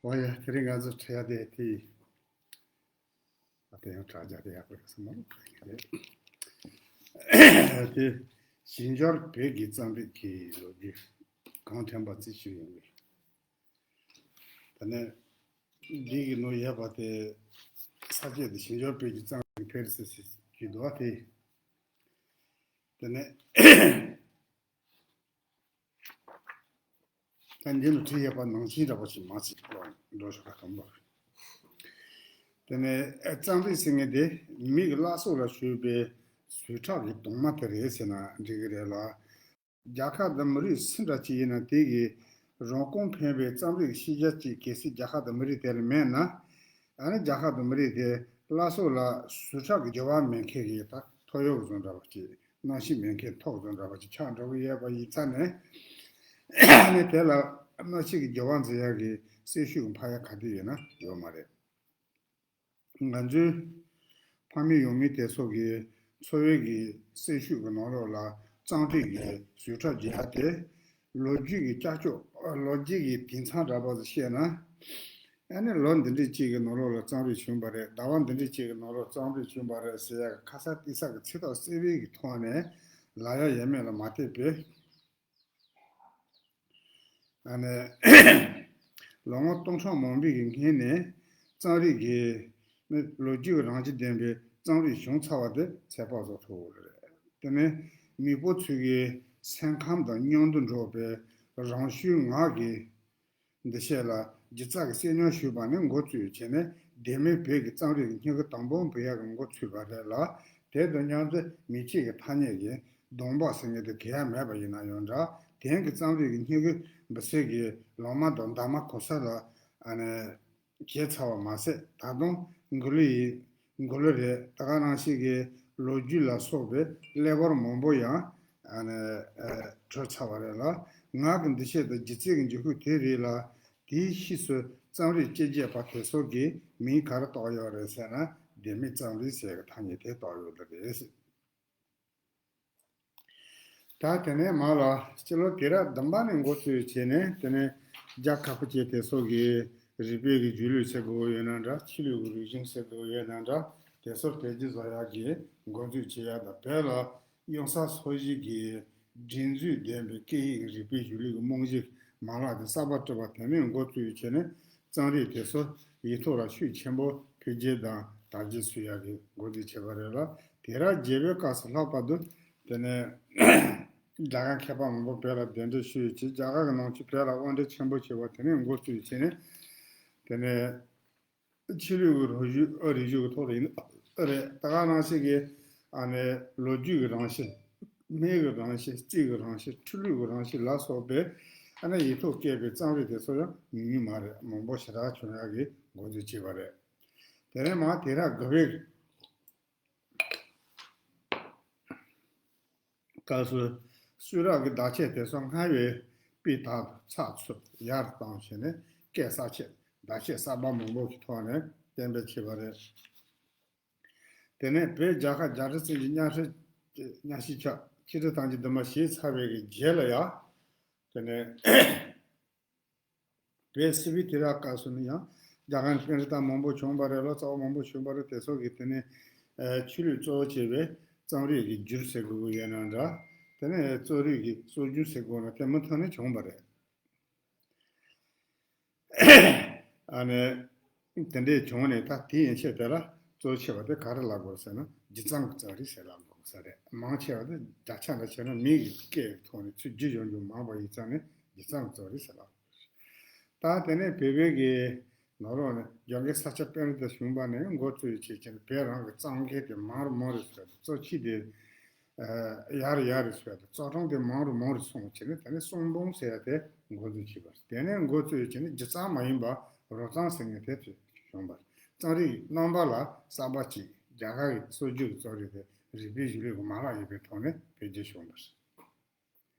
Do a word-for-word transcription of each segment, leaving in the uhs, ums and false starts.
ཨོ་ཡ། དེ་རིང་ང་ཚོ་འཕྲད་ཡ་དེ་དེ། ཨ་དེ་ཡང་དྲ་རྒྱ་དེ་ཡག་པོ་ཡོད་ས་མ་རེད། དེ་ཞིང་སྦྱོར་བོད་ཀྱི་རྩོམ་རིག་གི་ལོ་རྒྱུས་གང་དྲན་པ་རྩིས་ཞུ་ཡོང་གི། དེ་ནས་འདི་གི་ནང་ཡོད་པ་དེ་ས་བཅད་དེ་ཞིང་སྦྱོར་བོད་ཀྱི་རྩོམ་རིག་འཕེལ་རིམ་ཟེར་གྱི་འདུག་བ་དེ། དེ་ནས། ད་འདི་ལ་བྲིས་ཡོད་པ་ནང་བཞིན་འདྲ་པོ་ཞིག་མ་ཚིག་འགྲོ་ཤོག་ཁ་དང་པོ། དེ་ནས་རྩོམ་རིག་ཟེར་མཁན་དེ་མི་གི་བླ་སྲོག་ལ་ཞུགས་པའི་ཟོལ་ཁྲག་གི་གདུང་མ་དེ་རེད་ཟེར་ན་འགྲིག་གི་རེད་ལ། རྒྱལ་ཁབ་དང་མི་རིགས་སུ་འདྲ་ཅིག་ཡིན་ན་དེ་གི་རང་གོང་འཕེལ་བའི་རྩོམ་རིག་ཤེས་བྱ་ཅིག་གལ་སྲིད་རྒྱལ་ཁབ་དང་མི་རིགས་དེ་ལ་མེད་ན། ཨ་ནི་རྒྱལ་ཁབ་དང་མི་རིགས་དེ་བླ་སྲོག་ལ་ཟོལ་ཁྲག་གི་རྒྱུ་བ་མེད་མཁན་གྱི་ད་ཐོ་ཡོག་བཟོ་འདྲ་བ་ཅིག་གནམ་གཤིས་མེད་མཁན་ཐོག་བཟོ་འདྲ་བ་ཅིག་ཆགས་འགྲོ་གི་ཡོད་པ་ཡིན་ཙང་ནས། ཨ་ནི་དེ་ལ་གནམ་གཤིས་ཀྱི་རྒྱུ་བ་འཛིན་ཡག་གི་སྲི་ཞུ་གི་འཕར་ཡ་ག་དུས་ཡོད་ན་ཡོད་མ་རེད། ང་ཚོའི་ཕ་མེས་ཡུལ་མི་དེ་ཚོ་གི་འཚོ་བའི་གི་སྲི་ཞུ་གི་ནང་ལོགས་ལ་རྩོམ་རིག་གི་ཟོལ་ཁྲག་རྒྱག་དེ། ལོ་རྒྱུས་ཀྱི་ཀྱག་ཀྱོག་ལོ་རྒྱུས་ཀྱི་དེང་སང་འདྲ་པོ་ཞིག་བཤད་ན། ཨ་ནི་ལོ་འདི་འདྲའི་གཅིག་གི་ནང་ལོགས་ལ་རྩོམ་རིག་བྱུང་བ་རེད། ཟླ་བ་འདི་འདྲའི་གཅིག་གི་ནང་ལོགས་རྩོམ་རིག་བྱུང་བ་རེད་ཟེར་ཡག་ཁ་གསལ་ཏིག་གསལ་གྱི་ཚིག་ཐོ་གསལ་བའི་གི་ཐོག་ནས་ལབ་ཡ་ཡོད་མེད་ལ་མ་ལྟོས་པའི། ཨ་ནི་ལོ་ངོ་སྟོང་ཕྲག་མང་པོའི་གི་སྔོན་ནས་རྩོམ་རིག་གི་ནི་ལོ་རྒྱུས་རང་བཞིན་ལྡན་པའི་རྩོམ་རིག་བྱུང་ཚར་བ་དེ་ཚོད་དཔག་བཟོ་ཐུབ་ཡོད་རེད། དེ་ནས་མི་བུ་ཚོའི་གི་སེམས་ཁམས་དང་མཉམ་དུ་འགྲོགས་པའི་རང་ཤུལ་ངག་གི་འདུ་ཤེས་ལ་སྒྱུ་རྩལ་གྱི་གསོས་ཉམས་ཞུས་པ་ནས་འགོ་བཙུགས་བྱས་ནས་ལྡེ་མིག་བོད་ཀྱི་རྩོམ་རིག་གི་སྙིང་གི་དང་པོ་འབུད་ཡག་གི་འགོ་ཚུགས་པ་རེད་ལ། དེ་དང་མཉམ་དུ་མི་གཅིག་གི་ཐ་སྙད་ཀྱི་གདོང་འབག་ཟེར་མཁན་དེ་གལ་ཡ་མེད་པ་ཡིན་ན་ཡང་འདྲ། དེང་གི་རྩོམ་རིག་གི་སྙིང་གི་འབུད་སའི་གི་ལོ་མ་དང་འདབ་མ་གོ་ས་ལ་ཨ་ནི་བྱས་ཚར་བ་མ་ཟད་ད་དུང་མགོ་ལུས་ཡིན། མགོ་ལུས་རེད། ད་ག་ནང་བཞིན་གྱི་ལོ་རྒྱུས་ལ་སོགས་པའི་ཀླད་ཀོར་མང་པོ་ཡང་ཨ་ནི་ཨ་གྲུབ་ཚར་བ་རེད་ལ། ངག་གི་འདུ་ཤེས་དང་སྒྱུ་རྩལ་གྱི་འགྱུར་ཁུག་དེ་རིགས་ལ་དེའི་ཕྱིས་སུ་རྩོམ་རིག་སྤྱི་རྒྱས་པ་དེ་ཚོ་གི་མིང་ག་རེ་བཏགས་ཡོད་རེད་ཟེར་ན་ལྡེ་མིག་རྩོམ་རིག་ཟེར་གི་ཐ་སྙད་དེ་བཏགས་ཡོད་རེད། ད་དེ་ནས་མར་ལ་སྤྱི་ལོ་དུས་རབས་བདུན་པ་ནས་འགོ་བཙུགས་བྱས་ནས་དེ་ནས་རྒྱ་གར་པ་ཅིག་དེ་ཚོ་གི་རིག་པའི་གི་སྒྱུ་ལུས་ཟེར་དགོས་ཡོད་ན་འདྲ། ཆོས་ལུགས་ཀྱི་རིག་གཞུང་ཟེར་དགོས་ཡོད་ན་འདྲ། དེ་ཚོ་འཕེལ་རྒྱས་བཟོ་ཡག་གི་འགོ་འཛུགས་བྱེད་ཡག་དང་བོད་ལ་གཡུང་ས་ལྷོ་བཞི་གི་སྒྲིག་འཛུགས་ལྡན་པའི་སྐད་ཡིག་རིག་པའི་གཞུང་ལུགས་ཀྱི་རྨང་གཞི་མ་ལག་དེ་གསར་པ་བསྐྲུན་པ་དེ་ནས་འགོ་བཙུགས་བྱས་ནས་རྩོམ་རིག་དེ་ཚོ་ཡིག་ཐོག་ལ་ཤུགས་ཆེན་པོ་འཕེལ་རྒྱས་དང་དར་རྒྱས་སུ་ཡག་གི་འགོ་འཛུགས་བྱས་པ་རེད་ལ། དུས་རབས་བརྒྱད་པའི་སྐབས་སུ་ལྷག་པར་དུ་དེ་ནས་རྒྱ་གར་མཁས་པ་མང་པོ་བོད་ལ་གདན་འདྲེན་ཞུས་བྱས། རྒྱ་གར་གྱི་ནང་ཆོས་བོད་ལ་དབང་འབྱེད་ཆེན་པོ་བྱས་པ་དེ་ནས་འགོ་བཙུགས་བྱས་ནས་དེ་ནས། ཆོས་ལུགས་ཀྱི་རིག་གཞུང་། ཨ། རིག་གཞུང་གི་ཐོག་ལ་ཡིན་ན་རེད། ད་ག་ནང་བཞིན་གྱི་ཨ་ནི་ལོ་རྒྱུས་ཀྱི་རང་བཞིན། སྨན་གྱི་རང་བཞིན། རྩིས་ཀྱི་རང་བཞིན། འཕྲུལ་ལུགས་ཀྱི་རང་བཞིན་ལ་སོགས་པའི་ཨ་ནི་ཡིག་ཐོག་སྐད་པའི་རྩོམ་རིག་དེ་ཚོ་ཡང་ཉུང་ཉུང་མ་རེད། མང་པོ་ཞེ་དྲག་བྱུང་ཡག་གི་འགོ་འཛུགས་བྱས་པ་རེད། དེ་ནས་མར་དུས་རབས་དགུ་པའི་སྐབས་སུ་གསུང་རབ་ཀྱི་བརྡ་ཆད་དེ་ཚོ་སྔར་བས་སྤུས་དག་ཏུ་ཚགས་ཚུད་ཡར་བཏང་བྱས་ནས་སྐད་གསར་བཅད་བརྡ་ཆད་གསར་པ་མང་པོ་གི་ཐོག་ནས་གཏན་འབེབས་བྱས་པ་རེད། དེ་ནས་བོད་རྒྱལ་ཁབ་རྒྱལ་སྲིད་བཙན་གྱི་གཉའ་ཤིང་། གཉའ་ཤིང་ཆག་ཆིག་ཁྲི་ཐམ་གྱི་འདུན་མ་བཞེས་ཚར་བའི་གི་རྗེས་ལ་ཡང་། དེ་ནས་བོད་སིལ་བུའི་དུས་རབས་སྐབས་སུ་ནི་ཡང་རྒྱ་གར་ནས་པཎྜི་ཏ་མང་པོ་བྱུང་བ་རེད་ལ། རྩ་བ་མང་པོ་བྱུང་བ་རེད། དེ་ཚོ་གིས་དེ་ནས་ཆོས་ལུགས་གཙོ་བོ་བྱས་པའི་རྩོམ་རིག་གི་འགྱུར་ཟེར་དགོས་ཀྱི་ཡོད་ན་འདྲ། དེ་ནས་རྩོམ་རིག་གི་སྲོལ་རྒྱུན་ཟེར་དགོས་ན་དེ་མུ་མཐུད་ནས་བྱུང་བ་རེད། ཨ་ནི་དེ་འདྲས་བྱུང་ནས་ད་དེ་ཡན་ཆད་དེ་ལ་གཙོ་ཆེ་བ་དེ་ག་རེ་ལབ་དགོས་ཟེར་ན་སྒྱུ་རྩལ་གྱི་རྩོམ་རིག་ཟེར་ལབ་དགོས་ས་རེད། མང་ཆེ་བ་དེ་བརྒྱ་ཆ་འདྲ་བྱས་ན་མི་གི་སྐད་ཀྱི་ཐོག་ནས་ཚུར་བསྒྱུར་ཡོང་རྒྱུ་མང་བ་ཡིན་ཙང་ནས་སྒྱུ་རྩལ་གྱི་རྩོམ་རིག་ཟེར་ལབ་དགོས། ད་དེ་ནས་བོད་པའི་གི་ནང་ལོགས་ནས་སྦྱོང་མཁན་ས་སྐྱ་པཎྜི་ཏ་གཞོན་པ་ནས་འགོ་བཙུགས་བྱས་བྱས་ནས་བོད་རང་གི་རྩོམ་མཁན་དེ་མང་རུ་མང་རུ་སོང་། གཙོ་ཆེ་དེ་ཡར་ཡར་རེ་སོང་སྟེ་རྩོད་གྲོང་དེ་མང་རུ་མང་རུ་སོང་བྱས་ནས་དེ་ནས་གསུང་འབུམ་ཟེར་ཡ་དེ་འགོ་འཛུགས་བྱས་པ་རེད། དེ་ནས་འགོ་བཙུགས་བྱས་ནས་སྒྱུ་རྩལ་མ་ཡིན་པ་རོལ་རྩེད་ཟེར་མཁན་དེ་བྱུང་བ་རེད། རྩོམ་རིག་རྣམ་པ་ལ་གསར་པ་ཅིག་རྒྱ་གར་གྱི་སྲོལ་རྒྱུན་གྱི་རྩོམ་རིག་དེ་རིག་པའི་གཞུང་ལུགས་ཀྱི་མ་ལག་ཡིན་པའི་ཐོག་ནས་འཕེལ་རྒྱས་བྱུང་བ་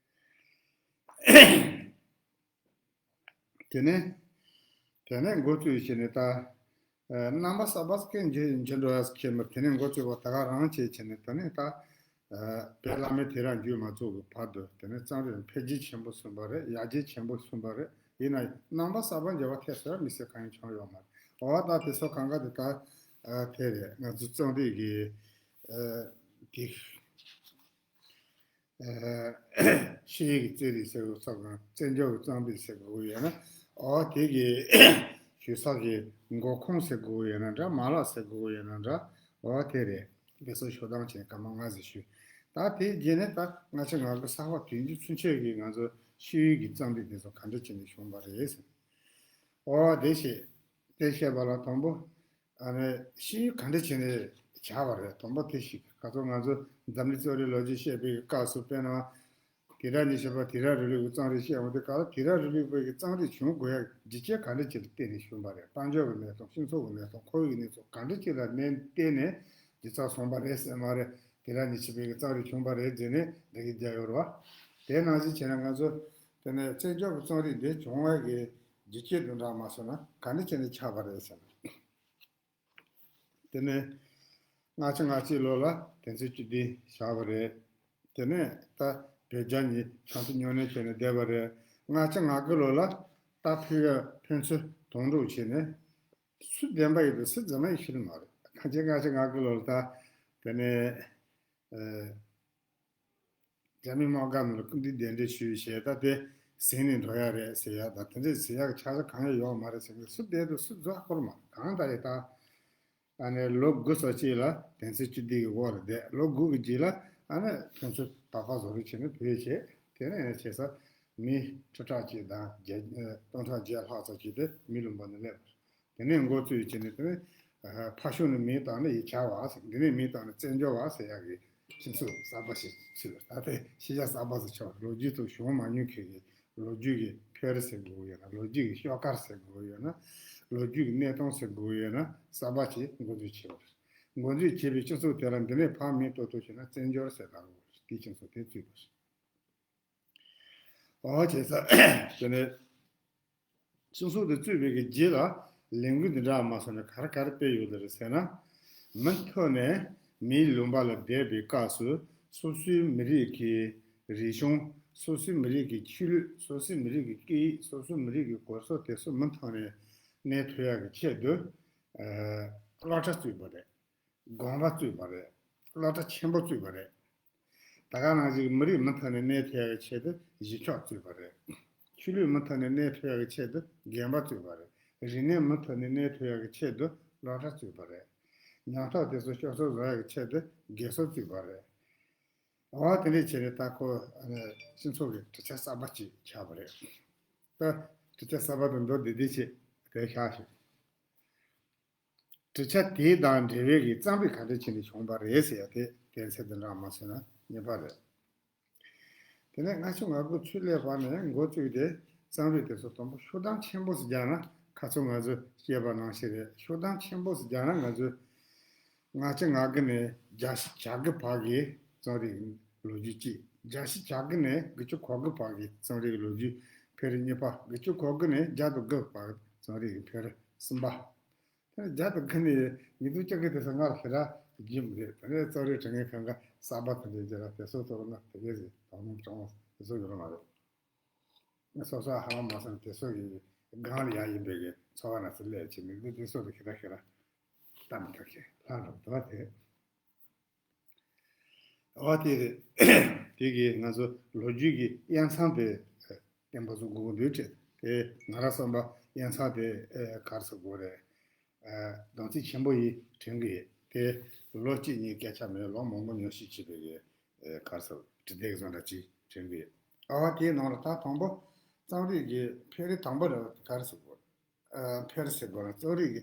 རེད། དེ་ནས་དེ་ནས་འགོ་བཙུགས་བྱས་ནས་ད་རྣམ་པ་གསར་པ་སྐད་འབྱེད་འབྱེད་འགྲོ་ཡ་ཁྱེད་མར་དེ་ནས་འགོ་བཙུགས་པ་ད་ག་རང་བྱས་བྱས་ནས་དེ་ནས་ད་བོད་བླ་མའི་དུས་རབས་མཇུག་མ་རྫོགས་ཀྱི་བར་དུ་དེ་ནས་རྩོམ་རིག་འཕེལ་རྒྱས་ཆེན་པོ་སོང་བ་རེད། ཡར་རྒྱས་ཆེན་པོ་སོང་བ་རེད། ཡིན་ན་རྣམ་པ་གསར་པ་འགྱུར་བ་ཐེབས་སོང་ཡང་དམིགས་བསལ་གང་ཡང་བྱུང་ཡོད་མ་རེད། འོ་ད་དེ་ཚོ་གང་ག་དེ་ད་ཨ་དེ་རེད། ང་ཚོ་རྩོམ་རིག་གི་ཨ་དེ་ཨ་ཤེས་ཡོན་གྱི་རྩོམ་རིག་ཟེར་དགོས་ཚོགས་དང་བཙན་བྱོལ་གྱི་རྩོམ་རིག་ཟེར་དགོས་ཡོད་ན། འོ་དེ་གི་ཞུ་ས་གི་འགོ་ཁུངས་ཟེར་དགོས་ཡོད་ན་འདྲ། མ་ལག་ཟེར་དགོས་ཡོད་ན་འདྲ། འོ་དེ་རེད། དེ་ཚོ་ཞུ་སྟངས་བྱས་སྐར་མ་ལྔ་ཙམ་ཞུས། ད་དེའི་རྗེས་ནས་ད་སྔ་ཕྱི་ང་ཚོ་ས་ཕག་དུས་འགྱུར་ཚུན་ཆད་ཀྱི་ང་ཚོ་ཤེས་ཡོན་གྱི་རྩོམ་རིག་དེ་ཚོ་ག་འདྲ་བྱས་ནས་བྱུང་བ་རེད་ཟེར། ཨོ་དེ་བཤད། དེ་བཤད་པ་ལ་དང་པོ་ཨ་ནི་ཤེས་ཡོན་ག་འདྲ་བྱས་ནས་བྱུང་བ་རེད། དང་པོ་དེ་ཞིག་ག་ཚོད་ང་ཚོ་འཛམ་གླིང་རྩོམ་རིག་ལོ་རྒྱུས་བཤད་པའི་སྐབས་སུ་དཔེར་ན། དུས་རབས་ཉི་ཤུ་པ་དུས་རབས་རིང་ལུགས་ཀྱི་རྩོམ་རིག་བཤད་འོང་དུས་སྐབས་ལ་དུས་རབས་རིང་ལུགས་པའི་གི་རྩོམ་རིག་བྱུང་དགོས་ཡ་རྒྱུ་རྐྱེན་ག་འདྲ་ཅིག་ལ་བརྟེན་ནས་བྱུང་བ་རེད། དཔལ་འབྱོར་གྱི་གནས་སྟངས། སྤྱི་ཚོགས་ཀྱི་གནས་སྟངས། ཁོར་ཡུག་གི་གནས་སྟངས་ག་འདྲ་ཅིག་ལ་བརྟེན་ནས་བརྟེན་ནས་འདི་ཙམ་སོང་བ་རེད་ཟེར་མ་རེད། དུས་རབས་ཉི་ཤུ་པའི་གི་རྩོམ་རིག་བྱུང་བ་རེད་ཟེར་ནས་འདི་གི་རྒྱ་ཡོད་རེད་བ། དེ་ནང་བཞིན་བྱས་ན་ང་ཚོ་དེ་ནས་བཙན་བྱོལ་གྱི་རྩོམ་རིག་འདི་བྱུང་བ་གི་རྒྱུ་རྐྱེན་དེ་འདྲ་མ་སོང་ན་ག་འདྲ་བྱས་ནས་ཆགས་པ་རེད་ཟེར་ན། དེ་ནས་ལྔ་བཅུ་ང་གཅིག་ལོ་ལ་དོན་ཚན་བཅུ་བདུན་བཞག་པ་རེད། དེ་ནས་ད་བོད་རྒྱ་གཉིས་ཆང་ཚུ་ཉོ་ནས་བྱས་ནས་བསྡད་པ་རེད། ལྔ་བཅུ་ང་དགུ་ལོ་ལ་རྟ་ཕུད་ཡ་ཕུད་ཚུ་དོན་གྲུབ་བྱས་ནས་སུ་བདེན་པ་ཡིན་པའི་སུ་རྫུན་མ་ཡིན་ཤེས་ནི་མ་རེད། ཁ་ཆེ་ལྔ་བཅུ་ང་དགུ་ལོ་ལ་ད་དེ་ནས་ཨ། རྒྱ་མི་དམག་སྒར་ནང་ལ་སྐུ་མདུན་གདན་འདྲེན་ཞུས་བྱས། ད་དེ་ཟིན་ནས་འགྲོ་ཡ་རེད་ཟེར་ཡ་དང་། དེ་འདྲས་ཟེར་ཡ་གི་ཆ་ཚང་གང་ཡང་ཡོད་མ་རེད་ཟེར་གི། སུ་བསྡད་འདུག་སུ་རྫོགས་སྐོར་མ་གང་ལྟར་ཡིན། ད་ཨ་ནི་ལོ་དགུ་ཙམ་ཅིག་ལ་དོན་ཚན་བཅུ་བདུན་གི་འོག་ལ་བསྡད། ལོ་དགུ་གི་རྗེས་ལ་ཨ་ནི་ཕན་ཚུན་དག་པ་བཟོ་རེས་བྱས་ནས་བོད་བྱས། དེ་ནས་བྱས་ས་མི་ཁྲི་ཕྲག་གཅིག་དང་བརྒྱད་སྟོང་ཕྲག་བརྒྱད་ལྷག་ཙམ་ཅིག་དེ་མི་ལུང་པ་ནས་སླེབས། དེ་ནས་འགོ་བཙུགས་བྱས་ནས་དེ་ནས་ཕ་ཤུལ་ནས་མིང་བཏགས་ནས་ཡིག་ཆ་བ་ཟེར། འདི་ནས་མིང་བཏགས་ནས་བཙན་བྱོལ་བ་ཟེར་ཡག་གི་སྤྱི་ཚོགས་གསར་པ་ཞིག་ཚུད། ད་ལྟའི་ཤེས་བྱ་གསར་པ་ཟེར་ཆོག་ལོ་རྒྱུས་ཐོག་བྱུང་མ་མྱོང་མཁན་གྱི་ལོ་རྒྱུས་ཀྱི་འཕེལ་རིམ་ཟེར་དགོས་ཡོད་ན། ལོ་རྒྱུས་ཀྱི་ཤོག་དཀར་ཟེར་དགོས་ཡོད་ན། ལོ་རྒྱུས་ཀྱི་གནས་སྟངས་ཟེར་དགོས་ཡོད་ན། གསར་པ་ཞིག་འགོ་འཛུགས་བྱས་པ་རེད། འགོ་འཛུགས་བྱས་པའི་སྤྱི་ཚོགས་དེ་ལ་འདི་ནས་ཕར་མིང་བཏགས་ཐུབ་བྱས་ན་བཙན་བྱོལ་ཟེར་བཏགས་དགོས་རེད། དེའི་སྤྱི་ཚོགས་དེ་བཙུགས་པ་རེད། འོ་བྱས་ཙང་དེ་ནས་སྤྱི་ཚོགས་དེ་བཙུགས་པའི་གི་རྗེས་ལ་ལས་འགུལ་འདི་འདྲ་མ་སོང་ནས་ག་རེ་ག་རེ་སྤེལ་ཡོད་རེད་ཟེར་ན། མུ་མཐུད་ནས་མིའི་ལུང་པ་ལ་བསྡད་པའི་སྐབས་སུ་སོ་སོའི་མི་རིགས་ཀྱི་རིག་གཞུང་། སོ་སོའི་མི་རིགས་ཀྱི་ཆོས་ལུགས། སོ་སོའི་མི་རིགས་ཀྱི་སྐད་ཡིག། སོ་སོའི་མི་རིགས་ཀྱི་གོ་སོགས་དེ་ཚོ་མུ་མཐུད་ནས་གནས་ཐུབ་ཡག་གི་ཆེད་དུ་ཨ་སློབ་གྲྭ་བཙུགས་པ་རེད། དགོན་པ་བཙུགས་པ་རེད། སློབ་གྲྭ་ཆེན་པོ་བཙུགས་པ་རེད། ད་ག་ནང་བཞིན་མི་རིགས་མུ་མཐུད་ནས་གནས་ཐུབ་ཡག་གི་ཆེད་དུ་གཞིས་ཆགས་བཙུགས་པ་རེད། ཆོས་ལུགས་མུ་མཐུད་ནས་གནས་ཐུབ་ཡག་གི་ཆེད་དུ་དགོན་པ་བཙུགས་པ་རེད། རིག་གནས་མུ་མཐུད་ནས་གནས་ཐུབ་ཡག་གི་ཆེད་དུ་སློབ་གྲྭ་བཙུགས་པ་རེད། ཉམས་ཐག་དེ་ཚོ་སྐྱོབ་གསོ་བཟོ་ཡག་གི་ཆེད་དུ་དགེ་གསོ་བཙུགས་པ་རེད། འོ་དེ་འདྲས་བྱས་ནས་ད་ཁོ་ཨ་ནི་སྤྱི་ཚོགས་ཀྱི་གྲུབ་ཆ་གསར་པ་ཅིག་ཆགས་པ་རེད། ད་གྲུབ་ཆ་གསར་པ་དང་མདོར་བསྡུས་བསྡུས་བྱས་དེ་བཞག་ཞིག་གྲུབ་ཆ་དེ་དང་འབྲེལ་བའི་གི་རྩོམ་རིག་ག་འདྲ་བྱས་ནས་བྱུང་བ་རེད་ཟེར་ཡ་དེ་གཏན་ཚིགས་འདི་འདྲ་མ་ཟེར་ན་ཉེས་པ་རེད། དེ་ནས་ལྔ་བཅུ་ང་དགུ་ཚུར་སླེབས་པ་ནས་འགོ་བཙུགས་ཏེ་རྩོམ་རིག་དེ་ཚོ་དང་པོ་ཤོག་གྲངས་ཆེན་པོ་ཞིག་བརྒྱབ་ན། ཁ་སང་ང་ཚོས་བཤད་པ་ནང་བཞིན་རེད། ཤོག་གྲངས་ཆེན་པོ་ཞིག་བརྒྱབ་ན་ང་ཚོས་ལྔ་བཅུ་ང་དགུ་ནས་བརྒྱད་ཅུ་གྱ་དགུ་བར་གྱི་རྩོམ་རིག་ལོ་རྒྱུས་གཅིག་བརྒྱད་ཅུ་གྱ་དགུ་ནས་དགུ་བཅུ་གོ་དགུ་བར་གྱི་རྩོམ་རིག་ལོ་རྒྱུས་འཕེལ་རིམ་གཉིས་པ། དགུ་བཅུ་གོ་དགུ་ནས་བརྒྱ་དང་དགུ་བར་རྩོམ་རིག་འཕེལ་རིམ་གསུམ་པ། དེ་ནས་བརྒྱ་དང་དགུ་ནས་ཉིས་སྟོང་བཅུ་དགུ་དེ་ཚོ་སྔར་ཞེ་དྲག་རྒྱུན་མི་རེད། དེ་ནས་རྩོམ་རིག་དྲི་ངན་གང་ག་གསར་པ་དེ་འདྲའི་རྒྱུ་ལ་དེ་ཚོ་ཐོག་ན་དེ་གས་ཟིག་དོ་སྣང་སྐྱོང་བ་དེ་ཚོ་ཡོད་མ་རེད། སོ་སོ་ཧ་ལམ་མ་སོང་དེ་ཚོ་གི་སྒང་ལ་ཡ་ཡིན་པའི་གི་འཚོ་བ་ན་ཚོ་ལས་བྱེད་མི་འདུག་དེ་ཚོ་དེ་ཞེ་དྲག་ཞེ་དྲག་ལྟ་མི་ཐུབ་ཀྱི་ལྷག་འགྲོ་འདུག་བ་དེ། འོ་དེ་རེད། དེ་གིས་ང་ཚོ་ལོ་རྒྱུས་ཀྱི་དབྱེ་མཚམས་དེ་བརྟན་པོ་བཟོ་དགོས་ཀྱི་འདུག་ཅེས་དེ་ང་རང་བསམ་པ་དབྱེ་མཚམས་དེ་ག་རེ་ཟེར་དགོས་རེད། བསྡོམས་རྩིས་ཆེན་པོ་ཡིས་དྲན་གྱི་ཡོད། དེ་ལོ་གཅིག་གཉིས་སྐད་ཆ་མེད། ལོ་མང་པོ་ཉམས་ཞིབ་བྱས་པའི་ག་རེ་ཟེར་བྲིས་དེབ་བཟོ་འདྲ་ཅིག་དྲན་གྱི་ཡོད། འོ་དེའི་ནང་ལ་ད་དང་པོ་རྩོམ་རིག་གི་འཕེལ་རིམ་དང་པོ་རེད་བ། དེ་ག་རེ་ཟེར་དགོས་རེད། ཨ་འཕེལ་ཟེར་དགོས་ན་རྩོམ་རིག་གི་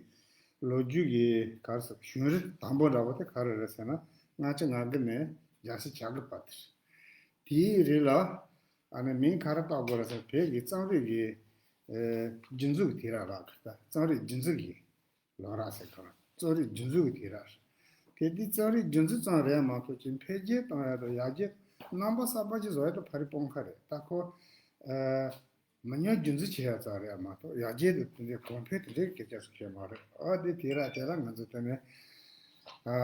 ལོ་རྒྱུས་ཀྱི་ག་རེ་ཟེར་བྱུང་རིམ་དང་པོ་འདྲ་པོ་དེ་ག་རེ་རེད་ཟེར་ན། ལྔ་བཅུ་ང་དགུ་ནས་བརྒྱད་ཅུ་གྱ་དགུ་བར་དེ་རེད། དེའི་རིང་ལ་ཨ་ནི་མིང་ག་རེ་བཏགས་དགོས་རེད་ཟེར་ན། བོད་ཀྱི་རྩོམ་རིག་གི་ཨེ་རྒྱུན་འཛུགས་ཀྱི་དུས་རབས་རག་གི། ད་རྩོམ་རིག་རྒྱུན་འཛུགས་ཀྱི་ལམ་རིམ་ཟེར་དགོས་ན་རྩོམ་རིག་རྒྱུན་འཛུགས་ཀྱི་དུས་རབས་རེད། དེ་འདི་རྩོམ་རིག་རྒྱུན་འཛུགས་ཙམ་རེད་མ་གཏོགས་ཅིག་འཕེལ་རྒྱས་གཏོང་ཡ་དང་ཡར་རྒྱས་རྣམ་པ་གསར་པ་ཅིག་བཟོ་ཡ་དེ་ཕ་རི་སྤོང་ཁ་རེད། ད་ཁོ་ཨ། མི་ཉམས་རྒྱུན་འཛིན་བྱེད་ཡ་ཙམ་རེད་མ་གཏོགས་ཡར་རྒྱས་དེ་དེ་འདྲའི་གོང་འཕེལ་དེ་འདྲའི་སྐད་ཆ་ཟེར་མཁན་མ་རེད། ཨ་དེ་དེ་ར་དེ་ལ་ང་ཚོ་དེ་ནས་ཨ་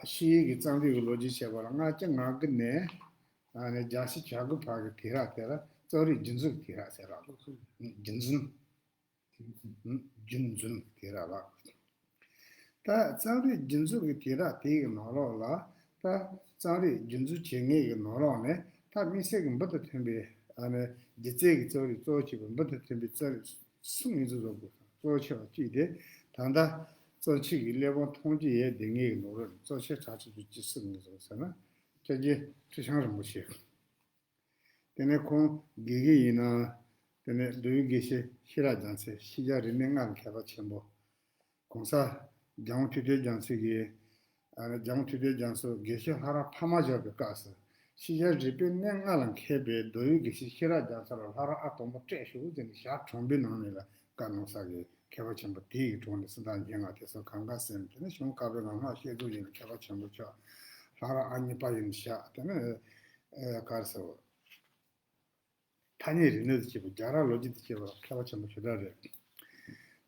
ཤེས་ཡོན་གྱི་རྩོམ་རིག་གི་ལོ་རྒྱུས་བཤད་པ་ལ་ལྔ་བཅུ་ང་དགུ་ནས་ཨ་ནི་བརྒྱད་ཅུ་གྱ་དགུ་བར་གྱི་དུས་རབས་དེ་ལ་ རྩོམ་རིག་རྒྱུན་འཛིན་གྱི་དུས་རབས་ཟེར་རོགས། རྒྱུན་འཛིན། རྒྱུན་འཛིན་དུས་རབས་ལ། ད་རྩོམ་རིག་རྒྱུན་འཛིན་གྱི་དུས་རབས་དེའི་ནང་ལོགས་ལ། ད་རྩོམ་རིག་རྒྱུན་འཛིན་བྱེད་མཁན་གྱི་ནང་ལོགས་ནས་ད་དམིགས་བསལ་གྱི་འབུར་དུ་ཐོན་པའི་ཨ་ནི་སྒྱུ་རྩལ་གྱི་རྩོམ་རིག་གཙོ་བོ་བྱས་པའི་འབུར་དུ་ཐོན་པའི་རྩོམ་རིག་གསུམ་ཡིན་ཚུལ་བཟོ་དགོས། གཙོ་བོ་ཆེ་བ་གཅིག་དེ་ད་ལྟ་རྩོམ་ཆོས་ཀྱི་གླེགས་བམ་མཐོང་རྒྱུ་ཡོད་བསྡད་མཁན་གྱི་ནང་ལོགས་ནས་གཙོ་ཆེ་གྲགས་ཆེ་ཤོས་གཅིག་སུ་ཡིན་ཟེར་ན། སྐྱབས་རྗེ་ཁྲི་བྱང་རིན་པོ་ཆེ། དེ་ནས་ཁོང་དགེ་རྒན་ཡིན་ན། དེ་ནས་མདོ་དབུས་དགེ་བཤེས་ཤེས་རབ་རྒྱལ་མཚན་ཤེས་བྱ་རིག་གནས་ལྔ་ལ་མཁས་པ་ཆེན་པོ། གོང་ས་རྒྱལ་དབང་ཐུབ་བསྟན་རྒྱལ་མཚན་གྱིས། ཨ། རྒྱལ་དབང་ཐུབ་བསྟན་རྒྱལ་མཚན་དགེ་བཤེས་ལྷ་རམས་འཕགས་མ་བཞག་པའི་སྐབས་སུ། ཤེས་བྱ་རིག་པའི་གནས་ལྔ་ལ་མཁས་པའི་མདོ་དབུས་དགེ་བཤེས་ཤེས་རབ་རྒྱལ་མཚན་ལ་ལྷ་རམས་ཨ་དང་པོ་སྤྲད་ཤོག་ཟེར་ནས་ཞལ་དྲངས་པའི་ནང་ནས་ལ་བཀའ་གནང་ས་གི་མཁས་པ་ཆེན་པོ་དེ་ཡི་དྲུང་ནས་སུ་དང་སྙན་ངག་དེ་ཚོ་གང་ག་གསན། དེ་ནས་གཞུང་བཀའ་པོད་ལྔ་བཤད་རྫོགས་ཡིན་ན་མཁས་པ་ཆེན་པོ་ཆགས། ལྷ་རམས་ཨ་གཉིས་པ་ཡིན་ཤག་དེ་ནས་ཨ་ག་རེ་ཟེར། ཐ་སྙད་རིག་གནས་དང་བཅས་པ། རྒྱལ་རབས་ལོ་རྒྱུས་དང་བཅས་པ་ལ་མཁས་པ་ཆེན་པོ་ཞེ་དྲག་རེད།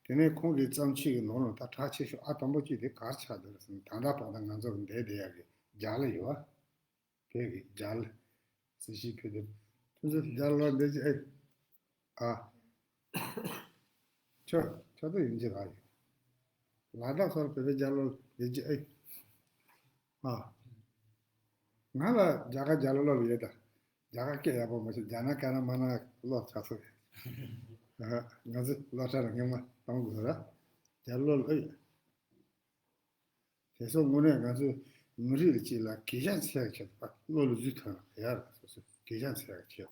དེ་ནས་ཁོང་གི་བརྩམས་ཆོས་ཀྱི་ནང་ལ་ད་གྲགས་ཆེ་ཤོས་ཨ་དང་པོ་གཅིག་དེ་ག་རེ་ཆགས་འདུག་ཟེར་ན། ད་ལྟ་བར་དུ་ང་ཚོ་གི་འདས་བསྡད་ཡག་གི་རྒྱ་གླུ་ཡོད་པ། བོད་ཀྱི་རྒྱ་གླུ། སྲིད་ཞིའི་ཕུལ་དུ། ཐུགས་རྗེ་རྒྱ་གླུ་འདི་ཅི་ཨེ། ཨ། ཁྱོད་ཁྱོད་ཚོ་ཡིན་གྱི་ར་ཡིན། ལ་དྭགས་སོགས་བོད་པའི་རྒྱ་གླུ་ཡིན་གྱི་ཨེ། ཨ། ང་ལ་རྒྱ་གར་རྒྱ་གླུ་སློབ་ཡོད་ད། རྒྱ་གར་སྐད་ཡག་པོ་མ་ཤེས། རྒྱ་ནག་ཀ་ན་མ་ན་སློབ་ཆགས་སོང་། ཨ། ང་ཚོ་སློབ་གྲྭ་ལ་སྔོན་མ་གཏོང་དགོས་ར། རྒྱ་གླུ་སློབ་ཡོད། དེ་ཚོ་དངོས་གནས་ང་ཚོའི་མི་རིགས་ལ་ཅིག་ལ་གུས་ཞབས་བྱེད་ཡག་ཆེད་དུ་བློ་ལ་གཟུགས་ཐོན་ཡག་སོ་སོ་གུས་ཞབས་བྱེད་ཡག་ཆེད་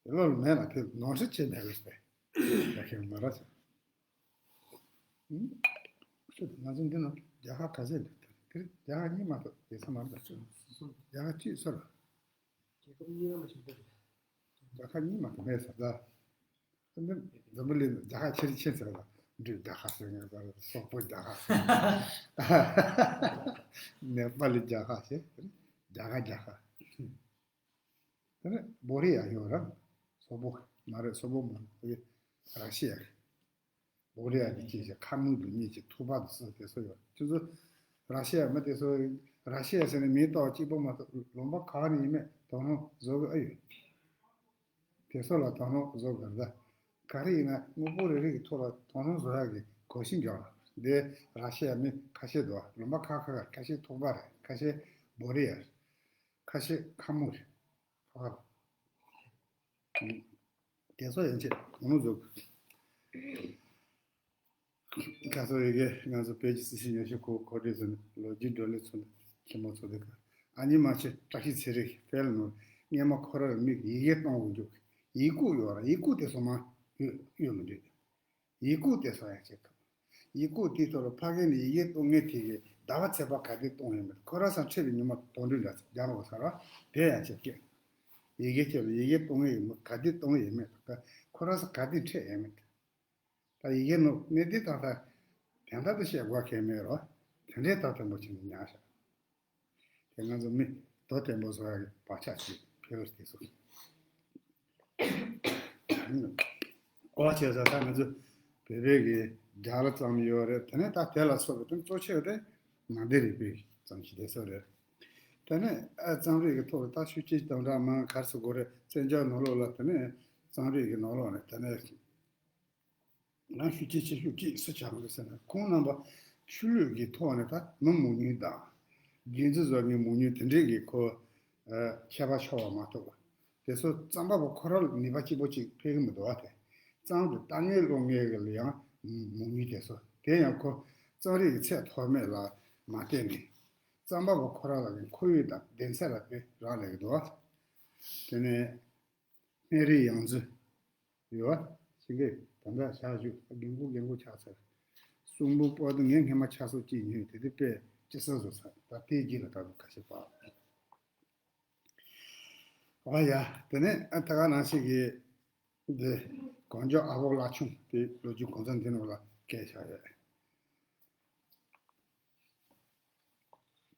དུ། བློ་ལ་མེད་ལ་དེ་ནོར་འཁྲུལ་བྱེད་མེད་ལ་ཟེར་ཡ་མཁན་མ་རེད་ཟེར། ཨུམ། ང་ཚོ་འདི་ན་རྒྱལ་ཁབ་ག་ཚད་འདུག་དེ་རྒྱལ་ཁབ་གཉིས་མ་གཏོགས་ཡོད་ས་མ་རེད། རྒྱལ་ཁབ་གཅིག་སོ་ལ། རྒྱལ་ཁབ་གཉིས་ཀ་མ་ཞིག་འདུག་རྒྱལ་ཁབ་གཉིས་མ་གཏོགས་མེད་ཟེར་ད། འཛམ་བུ་གླིང་རྒྱལ་ཁབ་ཆེ་རུ་ཆེ་ཟེར་ལ། འབྲུག་རྒྱལ་ཁབ་ཟེར་ངེས་ཟེར། སོག་པོ་རྒྱལ་ཁབ་ཟེར། ནེ་པ་ལི་རྒྱལ་ཁབ་ཟེར། རྒྱ་གར་རྒྱལ་ཁབ། དེ་ནས་བོ་རི་ཡ་ཡོད་ར། སོག་པོ་མ་རེད། སོག་པོ་མ་རེད། ར་ཤི་ཡ་རེད། བོ་རི་ཡ་གི་ཅི་ཞིག་ཁ་མིག་ལུག་གཉིས་ཀྱི་ཐུག་པ་དུ་སུ་དེ་ཚོ་ཡོད། ཁྱོད་ཚོ་ར་ཤི་ཡ་མི་དེ་ཚོ། ར་ཤི་ཡ་ཟེར་ནས་མིང་བཏགས་གཅིག་པོ་མ་གཏོགས་ལུང་པ་ག་ནས་ཡིན་མེད་དོ་སྣང་བཟོ་གི་ཨེ་ཡོད། དེ་ཚོ་ལ་དོ་སྣང་བཟོ་དགོས་རེད་ད། ག་རེ་ཡིན་ན་དངོས་པོ་རེ་རེ་གི་ཐོག་ལ་དོ་སྣང་བཟོ་ཡག་གི་གོ་ཤེས་འཇོག་ལ། འདི་ར་ཤི་ཡ་མི་ཁ་ཤས་འདུག་ལུང་པ་ཁ་ཁ་ཁ་ཤས་ཐུག་པ་རེད། ཁ་ཤས་བོ་རི་ཡ་རེད། ཁ་ཤས་ཁ་མོ་རེད། ཁ་ཁ་རེད། དེ་ཚོ་ཡན་ཆད་དོ་སྣང་བཟོ་དགོས། ཁ་སང་ཡི་གེ་ང་ཚོ་བོད་ཀྱི་སྲིད་ཞིའི་ཉམས་ཞིབ་ཁོ་ཁོ་སྒྲིག་ཟིན་ལོ་རྒྱུས་བགྲོ་གླེང་ཚོགས་འདུ་ཆེན་མོ་ཚོགས་དུས་སྐབས། ཨ་ནེ་མ་ཆེ་བཀྲ་ཤིས་ཚེ་རིང་ཕེལ་ནོར་སྔས་མ་ཁོ་རང་མིག་ཡི་གེ་གཏོང་དགོས་འཇུག་ཡིག་ཁུག་ཡོད་ར། ཡིག་ཁུག་དེ་སོ་མ་ཡོད་ཡོད་མི་འདུག་ཡིག་ཁུག་དེ་སོ་ཡང་ཆེ་ཐུབ། ཡིག་ཁུག་དེ་ཚོ་ལ་ཕ་གི་ནས་ཡི་གེ་གཏོང་མཁན་དེ་གི་ཟླ་བ་ཚེས་པ་ག་དུས་གཏོང་ཡོད་མེད། ཁོ་རང་སང་འཕྲད་པའི་ཉི་མ་དོན་འགྲུལ་འདྲ་རྒྱག་རོགས་ཟེར་བ་དེ་ཡང་ཆེ་སྐད། ཡི་གེ་ཁྱེར་ལ་ཡི་གེ་གཏོང་མཁན་ཡོད་མེད། ག་དུས་གཏོང་ཡོད་མེད། ཁོ་རང་སང་ག་དུས་འཕྲད་ཡོད་མེད། ད་ཡི་གེ་ནོར་གནས་དེ་ད་ལྟ་དོན་དག་ཏུ་བཤད་དགོས་མཁན་མེད་རོ། དེ་འདྲའི་ཐབས་བརྟན་པོ་བྱས་ནས་ཉར་བཞག་དེ་ང་ཚོ་མི་དོ་བརྟན་པོ་བཟོ་ཡག་གི་བག་ཆགས་ཤིག་ཕེབས་དེ་སོ། ཨོ་བྱས་ཙང་ད་ང་ཚོ་བོད་པའི་གི་རྒྱ་གླུ་ཙམ་ཡོད་རེད། དེ་ནས་ད་དེ་ལ་སོགས་པའི་དོན་གཙོ་ཆེ་བ་དེ་ནང་བསྟན་རིག་པའི་ཙམ་ཞིག་དེ་ཚོ་རེད། དེ་ནས་ཨ་རྩོམ་རིག་གི་ཐོག་ལ་ད་ཤུགས་ཆེ་དང་འདྲ་མང་གར་སུ་དགོས་རེད། བཙན་བྱོལ་ནང་ལོགས་ལ་དེ་ནས་རྩོམ་རིག་གི་ནང་ལོགས་ནས་དེ་ནས། ང་ཤུགས་ཆེ་ཆེ་ཤུགས་ཆེ་སུ་ཆགས་འདུག་ཟེར་ན། ཁོང་རྣམ་པ་ཆོས་ལུགས་ཀྱི་ཐོག་ནས་ད་མི་མང་ཉུང་དང་རྒྱུད་འཛིན་བཟོ་མཁན་མང་ཉུང་དེ་འདྲས་ཀྱི་ཁོ་ཨ་ཁྱད་པར་ཤོར་བ་མ་གཏོགས། དེ་ཚོ་རྩོམ་པ་པོ་ཁོ་རང་ལ་ནུས་པ་གཅིག་པོ་གཅིག་ཕན་གྱི་མི་འདུག་བ། དེ་རྩོམ་དེ་ལྟ་མཁན་ཀློག་མཁན་གྱི་ལ་ཡང་མང་ཉུང་དེ་ཚོ། དེ་ཡང་ཁོ་རྩོམ་རིག་གི་ཚད་མཐོ་དམན་ལ་མ་བལྟས་ནས་རྩོམ་པ་པོ་ཁོ་རང་ལ་ཁོར་ཡུག་དང་གདེང་ཚད་ལ་དཔེ་རག་ལས་ཀྱི་འདུག་བ། དེ་ནས། སྨན་རིའི་ཡང་རྩེ་ཡོད་པ་ཞིག་གིས་ད་ལྟ་ཞག་བཞུགས། རྒན་གོག་རྒན་གོག་ཆགས་ཚར། གསུང་འབུམ་པོ་ཏི་ངས་སྔས་མ་ཆ་ཚང་གཅིག་ཉོས། དེ་དུས་དཔེ་ཅི་ས་བཟོ་ཚར། ད་ལྟའི་རྗེས་ལ་ད་དུང་ཁ་ཤས་པ། ཨ་ཡ། དེ་ནས་ཨ་ད་ག་ནང་བཞིན་གྱི་འདི་གོང་ཇོ་ཨ་བོ་བླ་ཆུང་དེ་ལོ་རྒྱུས་གོང་ས་འདི་ནང་ལ་སྐད་བཞག་ཡོད།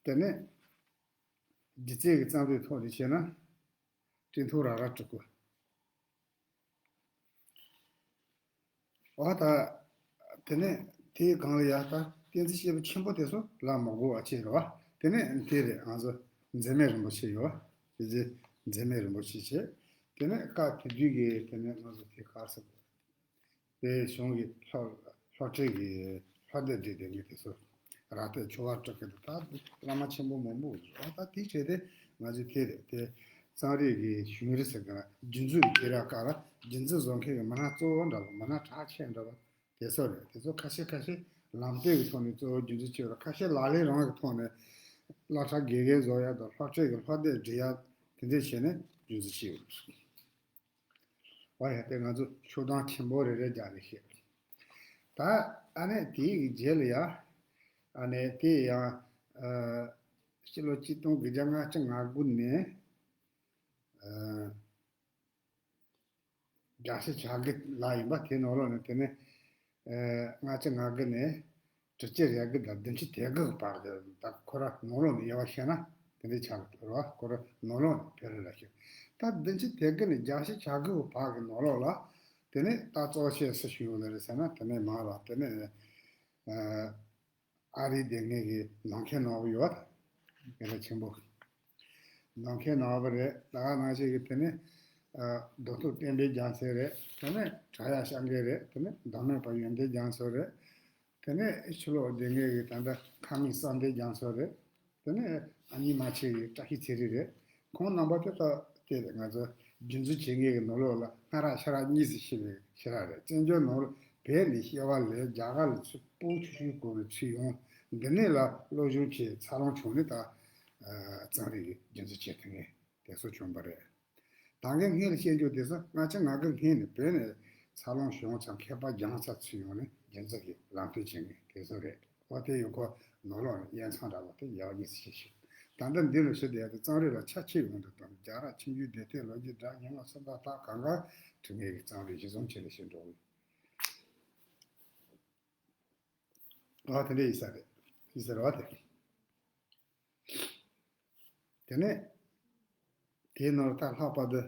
དེ་ནས་སྒྱུ་རྩལ་གྱི་རྩོམ་རིག་ཐོག་ནས་བཤད་ན། སྤྲིན་ཐོག་ར་ར་སྤྲུལ་སྐུ། འོ་ད། དེ་ནས་དེའི་སྒང་ལ་ཡ་ད་བསྟན་འཛིན་སྐྱེས་བུ་ཆེན་པོ་དེ་ཚོ་ལ་མ་གོ་བ་ཅིག་རེད་བ། དེ་ནས་དེ་རེད། ང་ཚོ་འཛད་མེད་རིན་པོ་ཆེ་ཡོད་བ། དེ་རྗེ་འཛད་མེད་རིན་པོ་ཆེ་བྱས། དེ་ནས་སྐབས་དེ་དུས་ཀྱི་དེ་ནས་ང་ཚོ་དེ་གར་སོང་། དེ་གཞུང་གི་ལྷོ་ལྷོ་ཁྲིད་ཀྱི་ལྷོ་སྡེ་འདྲི་དེ་ནི་དེ་ཚོ་ར་སྟོད་ཆུ་བར་སྤྲོ་མཁན་དེ་དག་བླ་མ་ཆེན་པོ་མང་པོ་ཡོད། ད་དེ་བྱས་ཏེ་ང་ཚོས་དེ་རེད། དེ་གཙང་རིག་གི་གཞུང་རིག་ཟེར་མཁན་རྒྱུན་འཛིན་གྱི་ར་ཀ་ལ་རྒྱུན་འཛིན་བཟོ་མཁན་གྱི་མི་སྣ་གཙོ་བོ་འདྲ་བོ། མི་སྣ་གྲགས་ཆེ་འདྲ་བོ་དེ་ཚོ་རེད། དེ་ཚོ་ཁ་ཤས་ཁ་ཤས་ལམ་སྟོན་གྱི་ཐོག་ནས་གཙོ་བོ་རྒྱུན་འཛིན་བྱས་ཡོད་རེད། ཁ་ཤས་ལག་ལེན་རང་གི་ཐོག་ནས་སློབ་གྲྭ་དགེ་རྒན་བཟོ་ཡག་དང་སློབ་ཁྲིད་ཀྱི་སློབ་དེབ་འབྲི་ཡག་དེ་འདྲས་བྱས་ནས་རྒྱུན་འཛིན་བྱས་ཡོད་རེད། འོ་ཡ། དེ་ང་ཚོ་ཤུགས་སྡོམ་ཆེན་པོ་རེ་རེ་རྒྱག་ནས་བཤད། ད་ཨ་ནི་དེའི་རྗེས་ལ་ཡ། ཨ་ནི་དེ་ཡང་ཨ་ཕྱི་ལོ་ཆིག་སྟོང་དགུ་བརྒྱ་ལྔ་བཅུ་ང་དགུ་ནས་ཨ་རྒྱལ་སྲས་བྱ་རྒོད་ལགས་ཡིན་པ། དེའི་ནང་ལོགས་ནས་དེ་ནས་ཨ་ལྔ་བཅུ་ང་དགུ་ནས་དྲུག་ཅུ་རེ་དགུ་དང་བདུན་ཅུ་དོན་དགུ་བར་དུ། ད་ཁོ་ར་ནང་ལོགས་ནས་དབྱེ་བ་ཕྱེ་ན་དེ་འདྲའི་ཆགས་འགྲོ་བ། ཁོ་ར་ནང་ལོགས་ནས་བོད་རིགས་ལ་ཤོད། ད་བདུན་ཅུ་དོན་དགུ་ནས་རྒྱལ་སྲས་བྱ་རྒོད་བར་གྱི་ནང་ལོགས་ལ་དེ་ནས་ད་གཙོ་ཆེ་སུ་ཞིག་ཡོད་ལེ་རེད་ཟེར་ན། དེ་ནས་མ་ལ་དེ་ནས་ཨ་ཨ་རིའི་སྡེ་ངེས་ཀྱི་ནང་མཁན་ནོར་བུ་ཡོད། དེ་ལ་ཆེན་པོ་ནང་མཁན་ནོར་བུ་རེད། ད་ག་ནང་བཞིན་གྱི་དེ་ནས་ཨ་རྡོ་ཐུབ་བསྟན་པའི་རྒྱལ་མཚན་རེད། དེ་ནས་བྲག་གཡབ་ཤཱཀྱ་རེད། དེ་ནས་མདོ་སྨད་པ་ཡོན་ཏན་རྒྱ་མཚོ་རེད། དེ་ནས་ཕྱི་ལོགས་སྡེ་ངེས་ཀྱི་ད་ལྟ་ཁ་མིག་བསམ་གཏན་རྒྱ་མཚོ་རེད། དེ་ནས་ཨ་མྱེས་རྨ་ཆེན་གྱི་བཀྲ་ཤིས་ཚེ་རིང་རེད། ཁོང་རྣམ་པ་དེ་དག་དེ་ང་ཚོ་རྒྱུན་འཛིན་བྱེད་མཁན་གྱི་ནང་ལོགས་ལ་སྔ་རབས་ཕྱི་རབས་གཉིས་སུ་ཕྱེ་བའི་ཕྱི་རབས་རེད། བཙན་བྱོལ་ནང་ལ་བོད་ནས་སྐྱེ་བ་ལེན། རྒྱ་གར་ལ་ཚུར་སྤོ། ཆུ་ཤུར་སྐོར་བའི་ཚུར་ཡོང་། འདི་ནས་ལ་སློབ་སྦྱོང་བྱས། འཚར་ལོངས་བྱུང་ནས་ད་ཨ་གཙང་རིག་གི་རྒྱུན་འཛིན་བྱེད་ཐུབ་མཁན་དེ་ཚོ་བྱུང་བ་རེད། ད་གིན་སྔོན་ལ་བཤད་རྒྱུ་དེ་ཚོ་ལྔ་བཅུ་ང་དགུ་སྔོན་ནས་བོད་ནས་འཚར་ལོངས་བྱུང་ཙང་མཁས་པ་རྒྱང་ཚད་ཚུར་ཡོང་ནས་རྒྱུན་འཛིན་གྱི་ལམ་སྟོན་བྱེད་མཁན་དེ་ཚོ་རེད། འོ་དེ་ཡོད་ཁོ་ནང་ལོགས་ནས་དབྱེ་མཚམས་འདྲ་བོ་དེ་ཡག་ཉེས་སུ་ཤེས་ཤིང་། ད་ལྟ་འདི་ལ་ཞུ་བསྡད་དེ་གཙང་རིག་ལ་ཆ་ཆེ་ཡོང་དུ་བཏང་། རྒྱལ་རབས་ཆུང་བརྒྱུད་སྡེ་སྟོན་ལོ་རྒྱུས་སྒྲ་སྙན་ངག་སུམ་རྟགས་དག་གང་ག་འབྲི་མཁན་གྱི་གཙང་རིག་གཞི་བཟུང་བྱས་ནས་ཤེས་འགྲོ་གི་ཡོད། ཨ་དེ་འདྲ་ཡིན་ས་རེད། ཡིན་ས་རེད་བ་དེ། དེ་ནས་དེའི་ནང་ལ་ད་ལྷག་པར་དུ་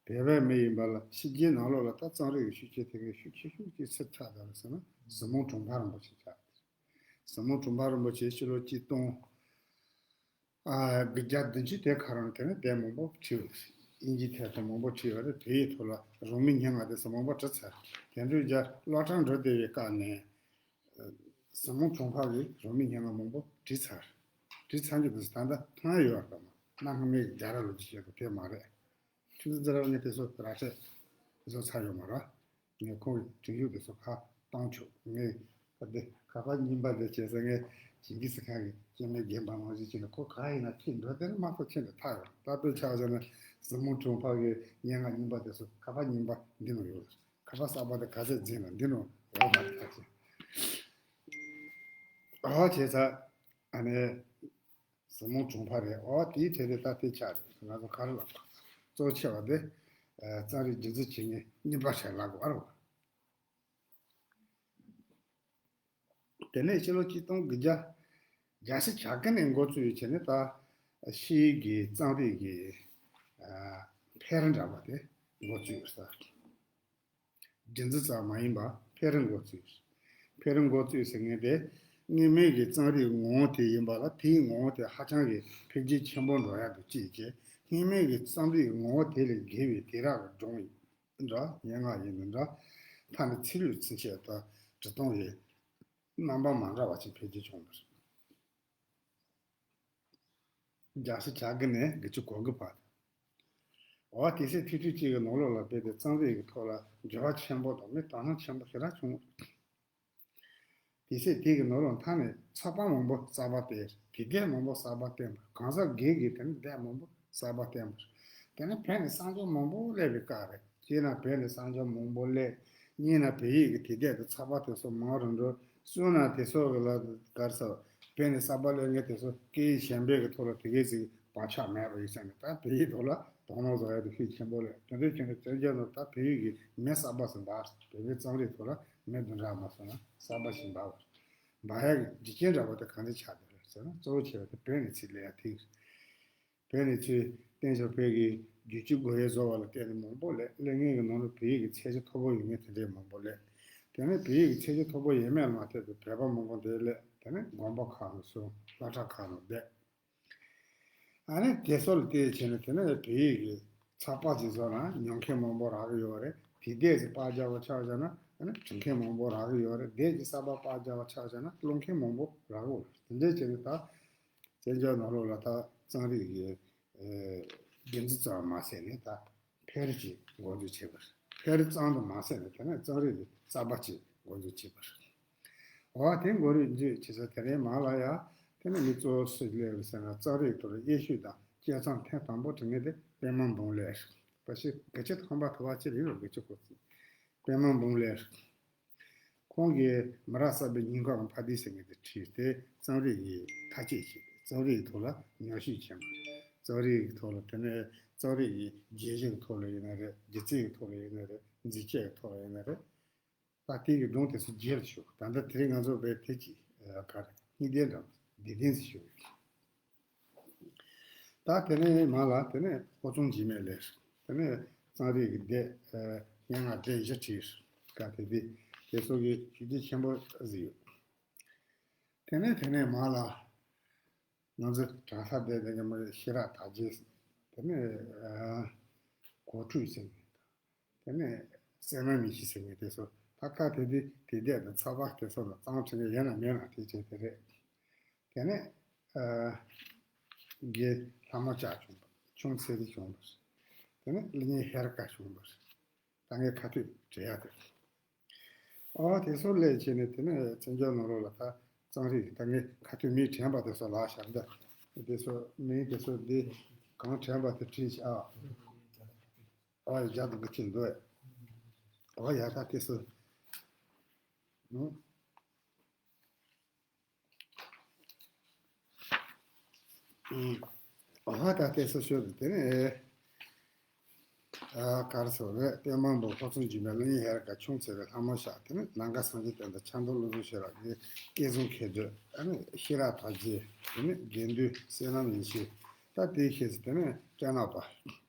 བོད་པའི་མི་ཡིན་པ་ལ་ཕྱི་རྒྱལ་ནང་ལོགས་ལ་ད་གཙང་རིག་གི་ཤུགས་རྐྱེན་དེ་གའི་ཤུགས་ཆེ་ཤོས་ཅིག་སུ་ཆགས་བསྡད་ལ་ཟེར་ན། ཟི་ལིང་གྲོང་པ་རིན་པོ་ཆེ་ཆགས། ཟི་ལིང་གྲོང་པ་རིན་པོ་ཆེ་ཕྱི་ལོ་ཆིག་སྟོང་ཨ་དགུ་བརྒྱ་བདུན་ཅུ་དེ་ཁ་རང་དེ་ནས་དེབ་མང་པོ་བྲིས་ཡོད། དབྱིན་ཇིའི་ཐད་དུ་མང་པོ་བྲིས་ཡོད་རེད། བོད་ཡིག་ཐོག་ལ་རང་མོས་སྙན་ངག་དེ་ཚོ་མང་པོ་བྲིས་ཚར། དེ་འདྲའི་རྒྱ་སློབ་གྲྭར་འགྲོ་བསྡད་པའི་སྐབས་ནས་ཟི་ལིང་གྲོང་པ་གི་རང་མོས་སྙན་ངག་མང་པོ་བྲིས་ཚར། བྲིས་ཚར་རྒྱུ་དེ་ཚོ་ད་ལྟ་ཐོན་ཡོད་པ་མ་གནའ་སྔ་མོའི་རྒྱལ་རབས་ལོ་རྒྱུས་བཤད་དགོས་དེ་མ་རེད། ཁྱེད་ཚོ་འཛིན་གྲྭ་ནས་དེ་ཚོ་ར་སྤྲོད་བཟོ་ཚར་ཡོད་མ་རེད། ངས་ཁོང་གི་བྲིས་གཞུང་དེ་ཚོ་ཁ་བཏང་ཆོག་ངས་ཁ་དེ་ཁ་པར་རྙིང་པ་དེ་བྱས་ཙང་ངས་ཇིང་གིས་ཁཱན་གྱི་སྐྱེ་དམན་རྒན་པ་ནང་བཞིན་བྱས་ནས་ཁོ་ག་ཡིན་ན་ཁྱེད་འགྲོ་དེ་ནི་མ་གཏོགས་ཁྱེད་འདི་ཐག་ཡོད། ད་དུང་ཆ་བཞག་ན་ཟི་ལིང་གྲོང་པ་གི་སྙན་ངག་རྙིང་པ་དེ་ཚོ་ཁ་པར་རྙིང་པ་འདི་ནང་ཡོད། ཁ་པར་གསར་པ་དེ་ག་ཚད་འཛིན་ན་འདི་ནང་ཡོད་མ་རེད་ད་ཅི། ཨོ་བྱས་ཙང་ཨ་ནི། ཟི་ལིང་གྲོང་པ་རེད། ཨོ་དེའི་གྲས་དེ་ད་དེ་ཆགས་རེད། ང་ཚོ་ག་རེ་ལབ་དགོས། གཙོ་ཆེ་བ་དེ་ཨ་གཙང་རིག་རྒྱུན་འཛིན་བྱེད་མཁན་རྙིང་པ་ཆགས་ལབ་དགོས་ཨ་རོ། དེ་ནས་ཕྱི་ལོ་ཆིག་སྟོང་དགུ་བརྒྱ་བརྒྱད་ཅུ་གྱ་དགུ་ནས་འགོ་བཙུགས་ཡོད་བྱས་ནས་ད་ཕྱིའི་གི་གཙང་རིག་གི་ཨ་འཕེལ་རིམ་འདྲ་བ་དེ་འགོ་བཙུགས་ཡོད་ས། རྒྱུན་འཛིན་ཙམ་མ་ཡིན་པར་འཕེལ་རིམ་འགོ་བཙུགས། འཕེལ་རིམ་འགོ་བཙུགས་ཟེར་མཁན་དེ་སྔོན་མའི་གི་གཙང་རིག་ངོ་བོ་དེ་ཡིན་པ་ལ་དེའི་ངོ་བོ་དེ་ཧ་ཅང་གི་འཕེལ་རྒྱས་ཆེན་པོ་འགྲོ་ཡག་ཏུ་བྱས་རྗེས་སྔོན་མའི་གི་གཙང་རིག་ངོ་བོ་དེ་ལས་བརྒལ་བའི་དེང་རབས་ཀྱི་སྒྲུང་ཡིན་འདྲ་སྙན་ངག་ཡིན་འདྲ་མཐའ་ནས་ཚིག་ལྷུག་ཚིག་ཆེ་དང་འབྲི་སྟངས་ཀྱི་རྣམ་པ་མ་འདྲ་བ་ཅིག་འཕེལ་རྒྱས་བྱུང་བ་རེད། བརྒྱ་ཆ་གྱ་དགུ་ནས་དགུ་བཅུ་གོ་དགུ་བར། འོ་དེ་སྲིད་ཐིག་ཐིག་གཅིག་གི་ནང་ལོགས་ལ་དཔེ་དེ་གཙང་རིག་གི་ཐོག་ལ་འགྱུར་བ་ཆེན་པོ་དང་མི་དོ་སྣང་ཆེན་པོ་ཞེ་དྲག་བྱུང་། དེ་སྲིད་དེ་གི་ནང་ལོགས་མཐའ་ནས་ཚགས་པར་མང་པོ་གསར་པ་སྤེལ། དུས་དེབ་མང་པོ་གསར་པ་བཏོན་པ། གང་ཟག་སྒེར་གྱི་དེ་ནས་དེབ་མང་པོ་གསར་པ་བཏོན་པ། དེ་ནས་བོད་ནས་གསར་འགྱུར་མང་པོ་སླེབས་པའི་སྐབས་རེད། གཅིག་ན་བོད་ནས་གསར་འགྱུར་མང་པོ་སླེབས། གཉིས་ན་བོད་ཡིག་གི་དུས་དེབ་དང་ཚགས་པར་དེ་ཚོ་མང་རུ་འགྲོ། གསུམ་ན་དེ་ཚོ་གི་ལ་གར་ས་བོད་ནས་གསར་པ་སླེབས་མཁན་དེ་ཚོ་སྐད་ཡིག་གཞན་པའི་གི་ཐོག་ལ་དེ་གའི་ཚིག་བག་ཆགས་མེད་པ་ཡིན་ཙང་ནས་ད་བོད་ཡིག་ཐོག་ལ་དོ་སྣང་བཟོ་ཡ་དེ་ཤུགས་ཆེན་པོ་སླེབས། དེ་འདྲའི་ཕྱིན་ནས་དེ་རྒྱ་ནོར་ད་བོད་ཡིག་གི་མེ་གསར་པ་ཞིག་འབར། བོད་པའི་གཙང་རིག་ཐོག་ལ་མེ་བདུན་ཕྲག་མ་སོང་ན་གསར་པ་ཞིག་འབར་བ་རེད། འབར་ཡ་གི་རྒྱུ་རྐྱེན་འདྲ་བོ་དེ་གང་འདྲ་ཆགས་བསྡད་རེད་ཟེར་ན། གཙོ་བོ་ཆེ་བ་དེ་བོད་ནས་ཚིག་ལེན་ཡ་དེ་རེད། བོད་ནས་ཚུར་བསྟན་འཛིན་བོད་ཀྱི་བསྒྱུར་བཅོས་སྒོ་དབྱེ་བཟོ་བ་ལ་བརྟེན་ནས་མང་པོ་སླེབས། སླེབས་མཁན་གྱི་ནང་ལ་བོད་ཡིག་གི་ཚད་གཞི་མཐོ་པོ་ཡོད་མཁན་དེ་འདྲས་མང་པོ་སླེབས། དེ་ནས་བོད་ཡིག་གི་ཚད་གཞི་མཐོ་པོ་ཡོད་མེད་ལ་མ་ལྟོས་པའི་བོད་པ་མང་པོ་འདིར་སླེབས། དེ་ནས་དགོན་པ་ཁག་ནང་སོང་། སློབ་གྲྭ་ཁག་ནང་བསྡད། ཨ་ནི་དེ་ཚོ་ལ་བལྟས་བྱས་ནས་དེ་ནས་བོད་ཡིག་གི་ ཚགས་པར་ཅིག་བཟོ་ན་ཉོ་མཁན་མང་པོ་རག་གི་ཡོད་རེད། དེ་འདྲས་ཀྱི་པར་རྒྱག་པ་ཆ་བཞག་ན་ཨ་ནི་བྲི་མཁན་མང་པོ་རག་གི་ཡོད་རེད། འདས་ཀྱི་གསར་པ་པར་རྒྱག་པ་ཆ་བཞག་ན་ཀློག་མཁན་མང་པོ་རག་གི་ཡོད་རེད། དེ་འདྲས་བྱས་ནས་ད་བཙན་བྱོལ་ནང་ལོགས་ལ་ད་རྩོམ་རིག་གི་ཨེ་འགན་འཛིན་ཙམ་མ་ཟད་ནས་ད་འཕེལ་རིམ་ཅིག་འགོ་འཛུགས་བྱས་པ་རེད། འཕེལ་རིམ་ཙམ་དུ་མ་ཟད་ནས་དེ་ནས་རྩོམ་རིག་གི་གསར་པ་ཅིག་འགོ་འཛུགས་བྱས་པ་རེད། འོ་དེ་འགོ་རུ་འཛུགས་བྱས་ས་དེ་རིང་མ་ལ་ཡ། དེ་ནས་མི་གཙོ་བོ་སུ་སླེབས་རེད་ཟེར་ན། རྩོམ་རིག་ཐོག་ལ་དབྱེ་ཞིབ་དང་དཔྱད་རྩོམ་ཐེངས་དང་པོ་བྲིས་མཁན་དེ་པདྨ་འབུམ་ལེགས་རེད། བ་ཞིག་དགེ་བཅུ་ཐམ་པ་ཐོབ་པ་ཅི་རེད་ལ་དགེ་བཅུ་གོ་ཚིག་པདྨ་འབུམ་ལེགས་རེད། ཁོང་གིས་མི་རབས་གསར་པའི་སྙིང་ཁོག་གི་ཕ་དུས་ཟེར་མཁན་དེ་བྲིས་ཏེ་རྩོམ་རིག་གི་མཐའ་དཔྱད་བྱས། རྩོམ་རིག་གི་ཐོག་ལ་ཉམས་ཞིབ་བྱས་མ་རེད། རྩོམ་རིག་གི་ཐོག་ལ་དེ་ནས་རྩོམ་རིག་གི་རྒྱན་གཞི་གི་ཐོག་ལ་ཡིན་ན་རེད། སྒྱུ་རྩལ་གི་ཐོག་ལ་ཡིན་ན་རེད། མཛེས་དཔྱོད་ཀྱི་ཐོག་ལ་ཡིན་ན་རེད། ད་དེ་གི་སྒྲུང་དེ་ཚོ་རྒྱས་ལ་ཞུ། ད་ལྟ་དེ་རིང་ང་ཚོ་བས་དེ་ཅི་གར་སྙིང་ལྡན་འདྲ་བདེ་ལྡན་ཟེར་ཞུ། ད་དེ་ནས་མ་ལ་དེ་ནས་ཕོ་བཙུན་འཇིགས་མེད་ལེགས། དེ་ནས་རྩོམ་རིག་གི་སྡེ་སྙན་ངག་སྡེ་བཞི་བྲིས། ཀ་དེ་དེ་དེ་ཚོ་གི་ཞུ་རྒྱུ་ཆེན་པོ་ཟིག་ཡོད། དེ་ནས་དེ་ནས་མ་ལ་ང་ཚོ་གྲྭ་ས་བསྡད་དེ་ཉི་མ་ཤེས་རབ་དར་རྒྱས། དེ་ནས་ཨ་གོ་ཁྲུས་ཟེར་མཁན། དེ་ནས་བསོད་ནམས་ཡེ་ཤེས་ཟེར་མཁན་དེ་ཚོ་ད་ལྟ་དེ་དུས་དེ་དུས་དང་ཚགས་པར་དེ་ཚོ་ལ་གཙང་བྱེད་མཁན་ཡོད་ན་མེད་ན་དེ་བྱས་དེ་རེད། དེ་ནས་ཨ་དགེ་ལྷ་མོ་ལྕགས་བྱུང་བ། ཁྱུང་ཚེ་རིང་བྱུང་བ། དེ་ནས་གླུ་སྙན་ཧེ་རུ་ཀ་བྱུང་བ། ད་ངས་ཁ་ཐུག་བྲིས་ཡ་དེ། ཨོ་དེ་ཚོ་ལས་བྱས་ནས་དེ་ནས་བཙན་བྱོལ་ནང་ལོགས་ལ་ད་རྩོམ་རིག་ད་ངས་ཁ་ཐུག་མིས་དྲན་པ་དེ་ཚོ་ལ་བཞག་འདི། དེ་ཚོ་མིང་དེ་ཚོ་འདི་གང་དྲན་པ་དེ་བྲིས་ཤག་ཨ། ཨོ་ཡ་རྒྱ་དུ་གི་ཅིག་འདུག་ཨོ་ཡ་ད་དེ་ཚོ། ཨུ། ཨ་ད་དེ་སོ་ཤོད་དེ་ནས་ཨ་གར་སོ་རེད། པདྨ་འབུམ་ཕོ་བཙུན་འཇིགས་མེད་གླུ་སྙན་ཧེ་རུ་ཀ་ཁྱུང་ཚེ་རིང་ལྷ་མོ་ལྕགས། དེ་ནས་ནམ་མཁའ་སངས་རྒྱས་བསྟན་དར་ཆབ་མདོ་བློ་བཟང་ཤེས་རབ་དགེ་བསྐྱེད་རྫོང་མཁས་གྲུབ། ཨ་ནི་ཤེས་རབ་དར་རྒྱས། དེ་ནས་དགེ་འདུན་བསོད་ནམས་ཡེ་ཤེས། ད་དེའི་ཤེས་སུ་དེ་ནས་སྤྲེལ་ནག་པ།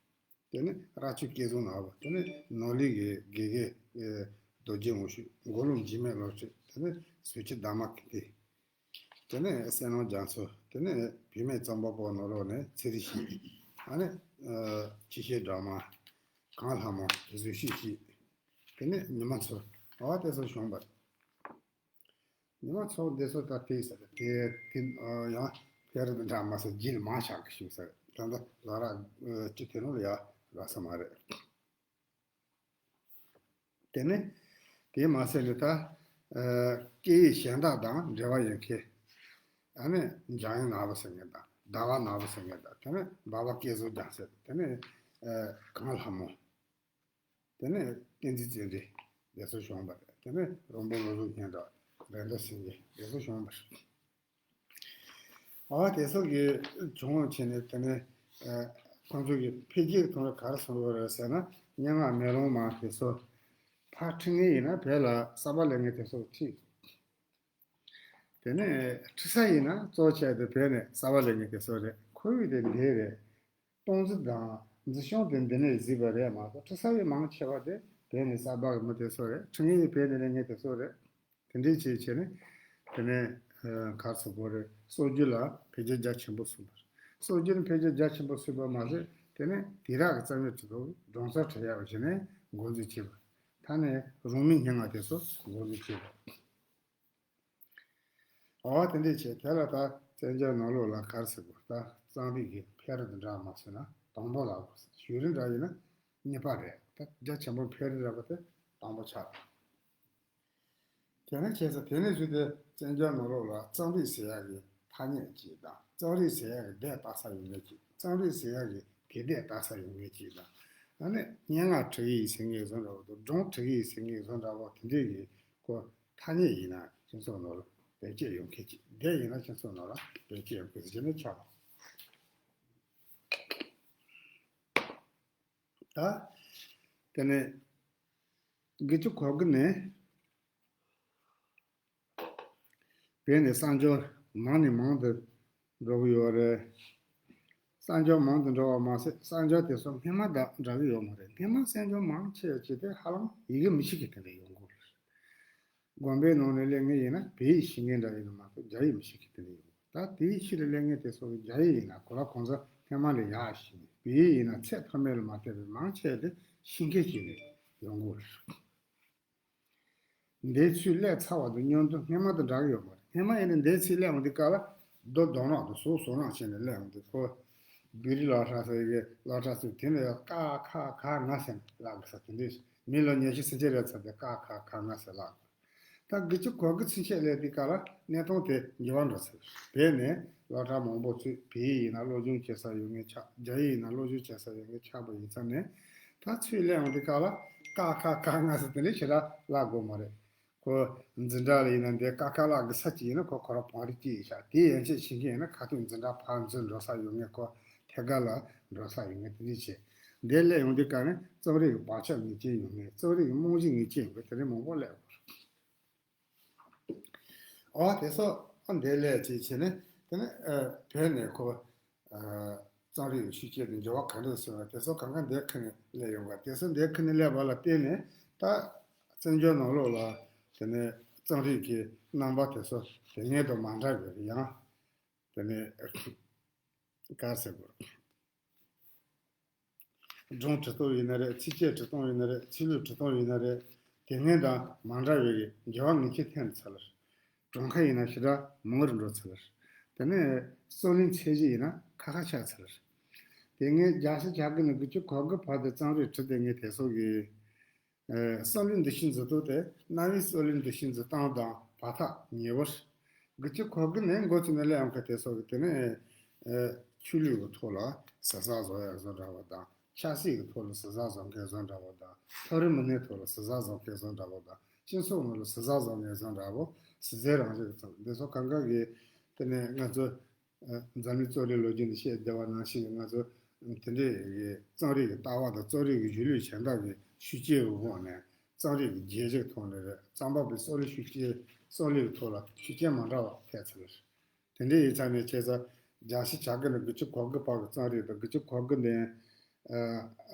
དེ་ནས་ར་ཆུ་སྐལ་བཟང་ནག་པ། དེ་ནས་ནོར་གླིང་གི་དགེ་རྒན་རྡོ་རྗེ་དབང་ཕྱུག་མགོ་ལོག་འཇིགས་མེད་བློ་གྲོས། དེ་ནས་ཟོ་ཁྱི་དར་མ་ཀི་ཏི། དེ་ནས་བསོད་ནམས་རྒྱ་མཚོ། དེ་ནས་བུད་མེད་རྩོམ་པ་པོ་ནོར་ལོག་ནས་ཚེ་རིང་སྐྱིད། ཨ་ནི་ཆེ་བཞེས་སྒྲོལ་མ། གངས་ལྷ་མོ། གཟུགས་ཤུགས་སྐྱིད། དེ་ནས་ཉི་མ་མཚོ། ཨ་དེ་ཚོ་བྱུང་བ། ཉི་མ་མཚོ་འདི་ཚོ་ད་དེ་ཟེར་དེ་དེ་ཡང་ཕལ་རེ་འདྲ་མ་ཟེར་རྒྱུན་མང་ཆགས་ཀྱི་ཞིག་ཟེར། ད་ལྟ་ལ་ར་སྤྱི་དེ་ནང་ལ་ཡ་རག་ས་མ་རེད། དེ་ནས་དེ་མ་ཟད་ནས་ད་སྐད་ཡིག་གཞན་དག་དང་འབྲེལ་བ་ཡོད་མཁན། ཨ་ནི་འཇམ་དབྱངས་ནག་པོ་ཟེར་མཁན་དང་ཟླ་བ་ནག་པོ་ཟེར་མཁན་དང་། དེ་ནས་འབའ་པ་སྐལ་བཟང་རྒྱ་མཚོ། དེ་ནས་གངས་ལྷ་མོ། དེ་ནས་བསྟན་འཛིན་བརྩོན་འགྲུས་དེ་ཚོ་བྱུང་བ་རེད། དེ་ནས་རོང་པོ་བློ་བཟང་སྙན་གྲགས། རེད་མདའ་སེང་གེ་དེ་ཚོ་བྱུང་བ་རེད། ཨ་དེ་ཚོ་གི་བྱུང་བ་བྱས་ནས་དེ་ནས་ཁོང་ཚོ་གི་འཕེལ་རྒྱས་ཀྱི་ཐོག་ལ་ག་རེ་སོང་བ་རེད་ཟེར་ན། སྙན་ངག་མེ་ལོང་མ་དེ་ཚོ་ཕར་ཁྲིད་མཁན་ཡིན་ན་བོད་ལ་གསར་པ་ལེན་མཁན་དེ་ཚོ་ཁྲིད། དེ་ནས་ཁྲིད་ས་ཡིན་ན་གཙོ་ཆེ་དེ་བོད་ནས་གསར་པ་ལེན་མཁན་དེ་ཚོ་རེད། ཁོར་ཡུག་དེ་འདི་རེད། སྟོང་འཛིན་དང་འཛིན་སྐྱོང་དེ་འདི་ནས་གཟིགས་པ་རེད་མ་གཏོགས། ཁྲིད་ས་ཡི་མང་ཆེ་བ་དེ་བོད་ནས་གསར་པ་གི་མི་དེ་ཚོ་རེད། ཁྲིད་མཁན་ཡི་བོད་ནས་ལེན་མཁན་དེ་ཚོ་རེད། དེ་འདྲའི་བྱས་བྱས་ནས་དེ་ནས་གར་སོང་བ་རེད། སྲོལ་རྒྱུན་ལ་འཕེལ་རྒྱས་རྒྱ་ཆེན་པོ་སོང་བ་རེད། སྲོལ་རྒྱུན་འཕེལ་རྒྱས་རྒྱ་ཆེན་པོ་སོང་བ་མ་ཟད། དེ་ནས་དེང་རབས་ཀྱི་རྩོམ་ཡིག་ཁྲིད་དུ་སྒྲུང་རྩོམ་འབྲི་ཡག་བྱས་ནས་འགོ་འཛུགས་བྱས་པ། ད་ནས་རང་མིང་སྙན་ངག་དེ་ཚོ་འགོ་འཛུགས་བྱས་པ། ཨོ་དེ་འདྲས་བྱས། དེ་ལ་ད་བཙན་བྱོལ་ནང་ལོགས་ལ་གར་སོང་བ་ད་རྩོམ་རིག་གི་འཕེལ་རིམ་དེ་འདྲ་མ་སོང་ན་དང་པོ་ལ་ཞུ་རིམ་འདྲ་ཡིན་ན་གཉིས་པ་རེད། ད་རྒྱ་ཆེན་པོ་འཕེལ་རིམ་རེད་པ་དེ་དང་པོ་ཆགས། དེ་ནས་བྱས་ཙང་དེ་ནས་བཟུང་སྟེ་བཙན་བྱོལ་ནང་ལོགས་ལ་རྩོམ་རིག་ཟེར་ཡག་གི་ཐ་སྙད་ཅིག་དང་། རྩོམ་རིག་ཟེར་ཡག་གི་སྡེ་ལྟ་ས་ཡོད་མཁན་ཅིག་རྩོམ་རིག་ཟེར་ཡག་གི་དེ་སྡེ་ལྟ་ས་ཡོད་མཁན་ཅིག་དང་། ཨ་ནི་སྙན་ངག་འབྲི་གི་ཡིན་ཟེར་མཁན་བཟོ་འདྲ་བོ་དང་། སྒྲུང་འབྲི་གི་ཡིན་ཟེར་མཁན་བཟོ་འདྲ་བོ་དེ་འདྲས་ཀྱི་ཁོ་ཐ་སྙད་ཡིན་ན་སྤྱི་ཚོགས་ནང་ལ་བེད་སྤྱོད་ཡོང་མཁན་ཅིག་སྡེ་ཡིན་ན་སྤྱི་ཚོགས་ནང་ལ་བེད་སྤྱོད་ཡོང་མཁན་ཅིག་ནི་ཆགས། ད་དེ་ནས་དགུ་བཅུ་གོ་དགུ་ནས་བོད་ནས་གསར་འབྱོར་མང་ནས་མང་དུ་འགྲོ་གི་ཡོད་རེད། གསར་འབྱོར་མང་དུ་འགྲོ་བ་མ་ཟད། གསར་འབྱོར་དེ་ཚོ་སྔོན་མ་དང་འདྲ་གི་ཡོད་མ་རེད། སྔོན་མ་གསར་འབྱོར་མང་ཆེ་བ་ཅིག་དེ་ཧ་ལམ་ཡི་གེ་མི་ཤེས་མཁན་དེ་འདྲ་ཡོང་གི་རེད། དགོན་པའི་ནང་ནས་སླེབས་མཁན་ཡིན་ན་བོད་ཡིག་ཤེས་མཁན་འདྲ་ཡིན་ན་མ་གཏོགས་རྒྱ་ཡིག་མི་ཤེས་མཁན་དེ་འདྲ་ཡོང་གི་རེད། ད་དེའི་ཕྱིར་སླེབས་མཁན་དེ་ཚོ་རྒྱ་ཡིག་ཡིན་ན་གོ་ལ་གང་ཟག་སྔོན་མ་ལས་ཡག་ཤེས་ནས། བོད་ཡིག་ཡིན་ན་ཚད་མཐོ་དམན་ལ་མ་ལྟོས་པའི་མང་ཆེ་དེ་ཤེས་མཁན་ཅིག་ལས་ཡོང་གི་རེད། འདིའི་ཚུལ་སླེབས་ཚར་བ་དང་མཉམ་དུ་སྔས་མ་དང་འདྲ་གི་ཡོད་མ་རེད། སྔས་མ་ཡིན་ན་འདིའི་ཚུལ་སླེབས་འོང་དུས་སྐབས་ལ་རྡོ་རྡོ་ནག་དང་ཟུག་ཟུག་ནག་བྱས་ནས་སླེབས་འོང་དུས་ཁོ། བི་རི་ལག་ཁྲ་ཟེར་གི་ལག་ཁྲ་ཚོས་དེ་ནས་ཀ་ཁ་ག་ང་ཟེར་ནས་ལབ་གི་ས་དེ་འདྲས། མི་ལོ་ཉི་ཤུ་ཕྱིན་ཆད་རེད་ཚར་ཏེ་ཀ་ཁ་ག་ང་ཟེར་ལབ་གི། ད་དགུ་བཅུ་གོ་དགུ་ཚུན་ཆད་སླེབས་དུས་སྐབས་ལ་གནས་སྟངས་དེ་འགྱུར་བ་འགྲོ་ཚར། བོད་ནས་སློབ་གྲྭ་མང་པོ་ཚུད། བོད་ཡིག་ཡིན་ན་སློབ་སྦྱོང་བྱེད་ས་ཡོད་མཁན་ཆགས། རྒྱ་ཡིག་ཡིན་ན་སློབ་སྦྱོང་བྱེད་ས་ཡོད་མཁན་ཆགས་པ་ཡིན་ཙང་ནས། ད་ཚུར་སླེབས་ཡོང་དུས་སྐབས་ལ་ཀ་ཁ་ག་ང་ཟེར་དེ་འདྲ་ཞེ་དྲག་ལབ་དགོས་མ་རེད། ཁོ་འཛིན་གྲྭ་ལ་ཡིན་ན་འདི་ཀ་ཁ་ལབ་གི་ས་ཅིག་ཡིན་ན་ཁོ་ཁོ་རང་བང་རིམ་གཅིག་ཡིན་ཤག་དེ་ཡན་ཆད་ཤེས་མཁན་ཡིན་ན་ཁ་ཐུག་འཛིན་གྲྭ་ཕར་འཛུལ་འགྲོ་ས་ཡོད་མཁན། ཁོ་ཐད་ཀར་ལ་འགྲོ་ས་ཡོད་མཁན་དེ་འདྲ་བྱས། འདིར་སླེབས་ཡོང་དུས་སྐབས་ནས་རྩོམ་རིག་གི་བག་ཆགས་ངེས་ཅན་ཡོད་མཁན། རྩོམ་རིག་གི་རྨང་གཞི་ངེས་ཅན་ཡོད་མཁན་དེ་འདྲ་མང་པོ་སླེབས་ཡོད་རེད། ཨོ་དེ་ཚོ་ཨ་འདིར་སླེབས་བྱས་བྱས་ནས་དེ་ནས་ཨ་བོད་ནས་ཁོ་ཨ་རྩོམ་རིག་གི་ཤུགས་རྐྱེན་དེ་འགྱུར་བ་ག་འདྲ་སོང་བ་དེ་ཚོ་གང་ག་འདིར་ཁ་ནས་སླེབས་ཡོང་བ། དེ་ཚོ་འདིར་ཁ་ནས་སླེབས་པ་ལ་བརྟེན་ནས་ད་བཙན་བྱོལ་ནང་ལོགས་ལ་དེ་ནས་རྩོམ་རིག་གི་རྣམ་པ་དེ་ཚོ་དེ་སྔའི་དང་མ་འདྲ་བའི་ཡང་དེ་ནས་ག་རེ་ཟེར་དགོས། སྒྲུང་འབྲི་སྟངས་ཡིན་ན་རེད། ཚིགས་བཅད་འབྲི་སྟངས་ཡིན་ན་རེད། ཚིག་ལྷུག་འབྲི་སྟངས་ཡིན་ན་རེད། དེ་སྔའི་དང་མ་འདྲ་བའི་འགྱུར་བ་ངེས་ཅན་ཐེབས་ཚར། གྲངས་ཀ་ཡིན་ན་ཞེ་དྲག་མང་རུ་འགྲོ་ཚར། དེ་ནས་རྩོད་གླེང་ཚད་གཞི་ཡིན་ན་ཁ་ཁ་ཆགས་ཚར། དེ་སྔའི་བརྒྱད་ཅུ་གྱ་དགུ་ནས་དགུ་བཅུ་གོ་དགུ་བར་དུ་རྩོམ་རིག་བྲིས་བསྡད་མཁན་དེ་ཚོ་གིས། ཨ་བསམ་བློའི་འདུ་ཤེས་འཛིན་སྟངས་དེ་རྣ་བའི་བསམ་བློའི་འདུ་ཤེས་འཛིན་སྟངས་དང་བར་ཐག་ཉེ་བར། དགུ་བཅུ་གོ་དགུ་ནས་འགོ་བཙུགས་ནས་སླེབས་ཡོང་མཁན་དེ་ཚོ་གིས་དེ་ནས་ཨ་ཆོས་ལུགས་ཀྱི་ཐོག་ལ་ཟུར་ཟ་བཟོ་ཡག་བཟོ་འདྲ་བོ་དང་། ཆབ་སྲིད་ཀྱི་ཐོག་ལ་ཟུར་ཟ་བཟོ་མཁན་བཟོ་འདྲ་བོ་དང་། མཐོ་རིམ་མི་སྣའི་ཐོག་ལ་ཟུར་ཟ་བཟོ་མཁན་བཟོ་འདྲ་བོ་དང་། སྤྱི་ཚོགས་ནང་ལ་ཟུར་ཟ་བཟོ་མཁན་བཟོ་འདྲ་བོ། ཟུར་ཟའི་རང་བཞིན་གྱི་ཚོགས་འདི་ཚོ་གང་ག་གིས་དེ་ནས་ང་ཚོ་ཨ་འཛམ་གླིང་རྩོམ་རིག་ལོ་རྒྱུས་ནས་བཤད་བསྡད་པ་ནང་བཞིན་ང་ཚོ་དེ་འདྲའི་གི་རྩོམ་རིག་གི་ལྟ་བ་དང་རྩོམ་རིག་གི་གཞུང་ལུགས་གཞན་དག་གི་ཤུགས་རྐྱེན་འོག་ནས་རྩོམ་རིག་གི་རྒྱལ་སྤྱིའི་ཐོག་ནས་རེད། རྩོམ་པ་པོའི་རྩོམ་རིག་ཤུགས་རྐྱེན་རྩོམ་རིག་གི་ཐོག་ལ་ཤུགས་རྐྱེན་མ་འདྲ་བ་ཐེབས་ཚར། དེ་འདྲའི་ཡིན་ཙང་ནས་བྱས་ཙང་བརྒྱད་ཅུ་གྱ་དགུ་ནས་དགུ་བཅུ་གོ་དགུ་བར་གྱི་རྩོམ་རིག་དང་། དགུ་བཅུ་གོ་དགུ་ནས་ཨ་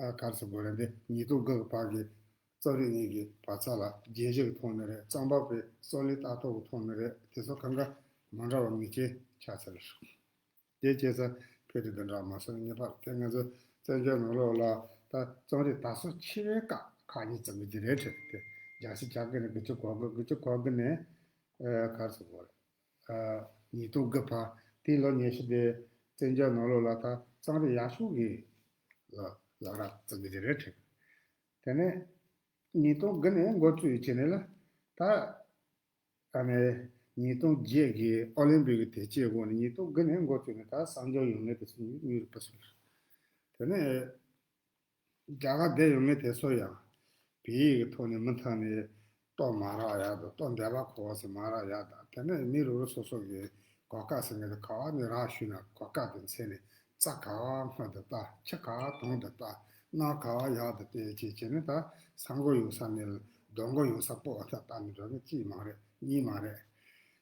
ཨ་ག་རེ་ཟེར་དགོས་རེད། འདི་ཉིས་སྟོང་དགུ་གི་བར་གྱི་རྩོམ་རིག་གཉིས་ཀྱི་བར་མཚམས་ལ་རྒྱལ་སྤྱིའི་ཐོག་ནས་རེད། རྩོམ་པ་པོའི་རྩོམ་རིག་ལྟ་རྟོག་གི་ཐོག་ནས་རེད། དེ་ཚོ་གང་ག་མ་འདྲ་བ་ངེས་ཅན་ཆགས་ཚར། དེ་བྱས་ཙང་བོད་དེ་འདི་འདྲ་མ་སོང་། ངེས་པར་དེ་ང་ཚོ་བཙན་བྱོལ་ནང་ལོགས་ལ་ད་རྩོམ་རིག་དར་སོ་ཆེ་བའི་སྐབས་ཁག་གཉིས་བརྩི་གི་རེད་དྲན་གི། དེ་བརྒྱད་ཅུ་གྱ་དགུ་ནས་དགུ་བཅུ་གོ་དགུ། དགུ་བཅུ་གོ་དགུ་ནས་ཨ་ག་རེ་ཟེར་དགོས་རེད། ཨ་ཉིས་སྟོང་དགུ་བར་དེའི་ལོ་ཉི་ཤུ་དེ་བཙན་བྱོལ་ནང་ལོགས་ལ་ད་རྩོམ་རིག་ཡག་ཤོས་ཀྱི་ལ་ལ་རག་བརྩི་གི་རེད་དྲན། དེ་ནས་ཉིས་སྟོང་དགུ་ནས་འགོ་བཙུགས་བྱས་ནས་ལ་ད་ཨ་ནི་ཉིས་སྟོང་བརྒྱད་ཀྱི་ཨོ་ལིམ་པིག་གི་དེབ་སྐྱེལ་འོག་ནས་ཉིས་སྟོང་དགུ་ནས་འགོ་བཙུགས་ནས་ད་གསར་འགྱུར་ཡོང་ནས་དེ་ཚོ་མྱུར་མྱུར་སྤེལ་སོང་། དེ་ནས་རྒྱ་གར་བསྡད་ཡོད་མཁན་དེ་ཚོ་ཡང་བོད་ཡིག་གི་ཐོག་ནས་མུ་མཐུད་ནས་ལྟོ་མ་རག་ཡག་དང་། ལྟོ་འདོད་པ་ཁོག་པ་ཟིག་མ་རག་ཡག་དང་། དེ་ནས་མི་རེ་རེ་སོ་སོ་གི་གོ་སྐབས་ཟེར་མཁན་དེ་ག་བ་ནས་རག་ཞུས་ན་གོ་སྐབས་དེ་འཚོལ་ནས་རྩྭ་ག་བ་སྔོན་དུ་བཏབ། ཆུ་ག་བ་དུང་དུ་བཏབ། གནམ་ག་བ་ཡག་ཏུ་བལྟས་བྱས་བྱས་ནས་ད་ས་མགོ་ཡོད་ས་ནས་རྡོ་མགོ་ཡོད་ས་སྤོ་བ་ད་བཏབ་ནས་འགྲོ་མཁན་གཅིག་མ་རེད། གཉིས་མ་རེད།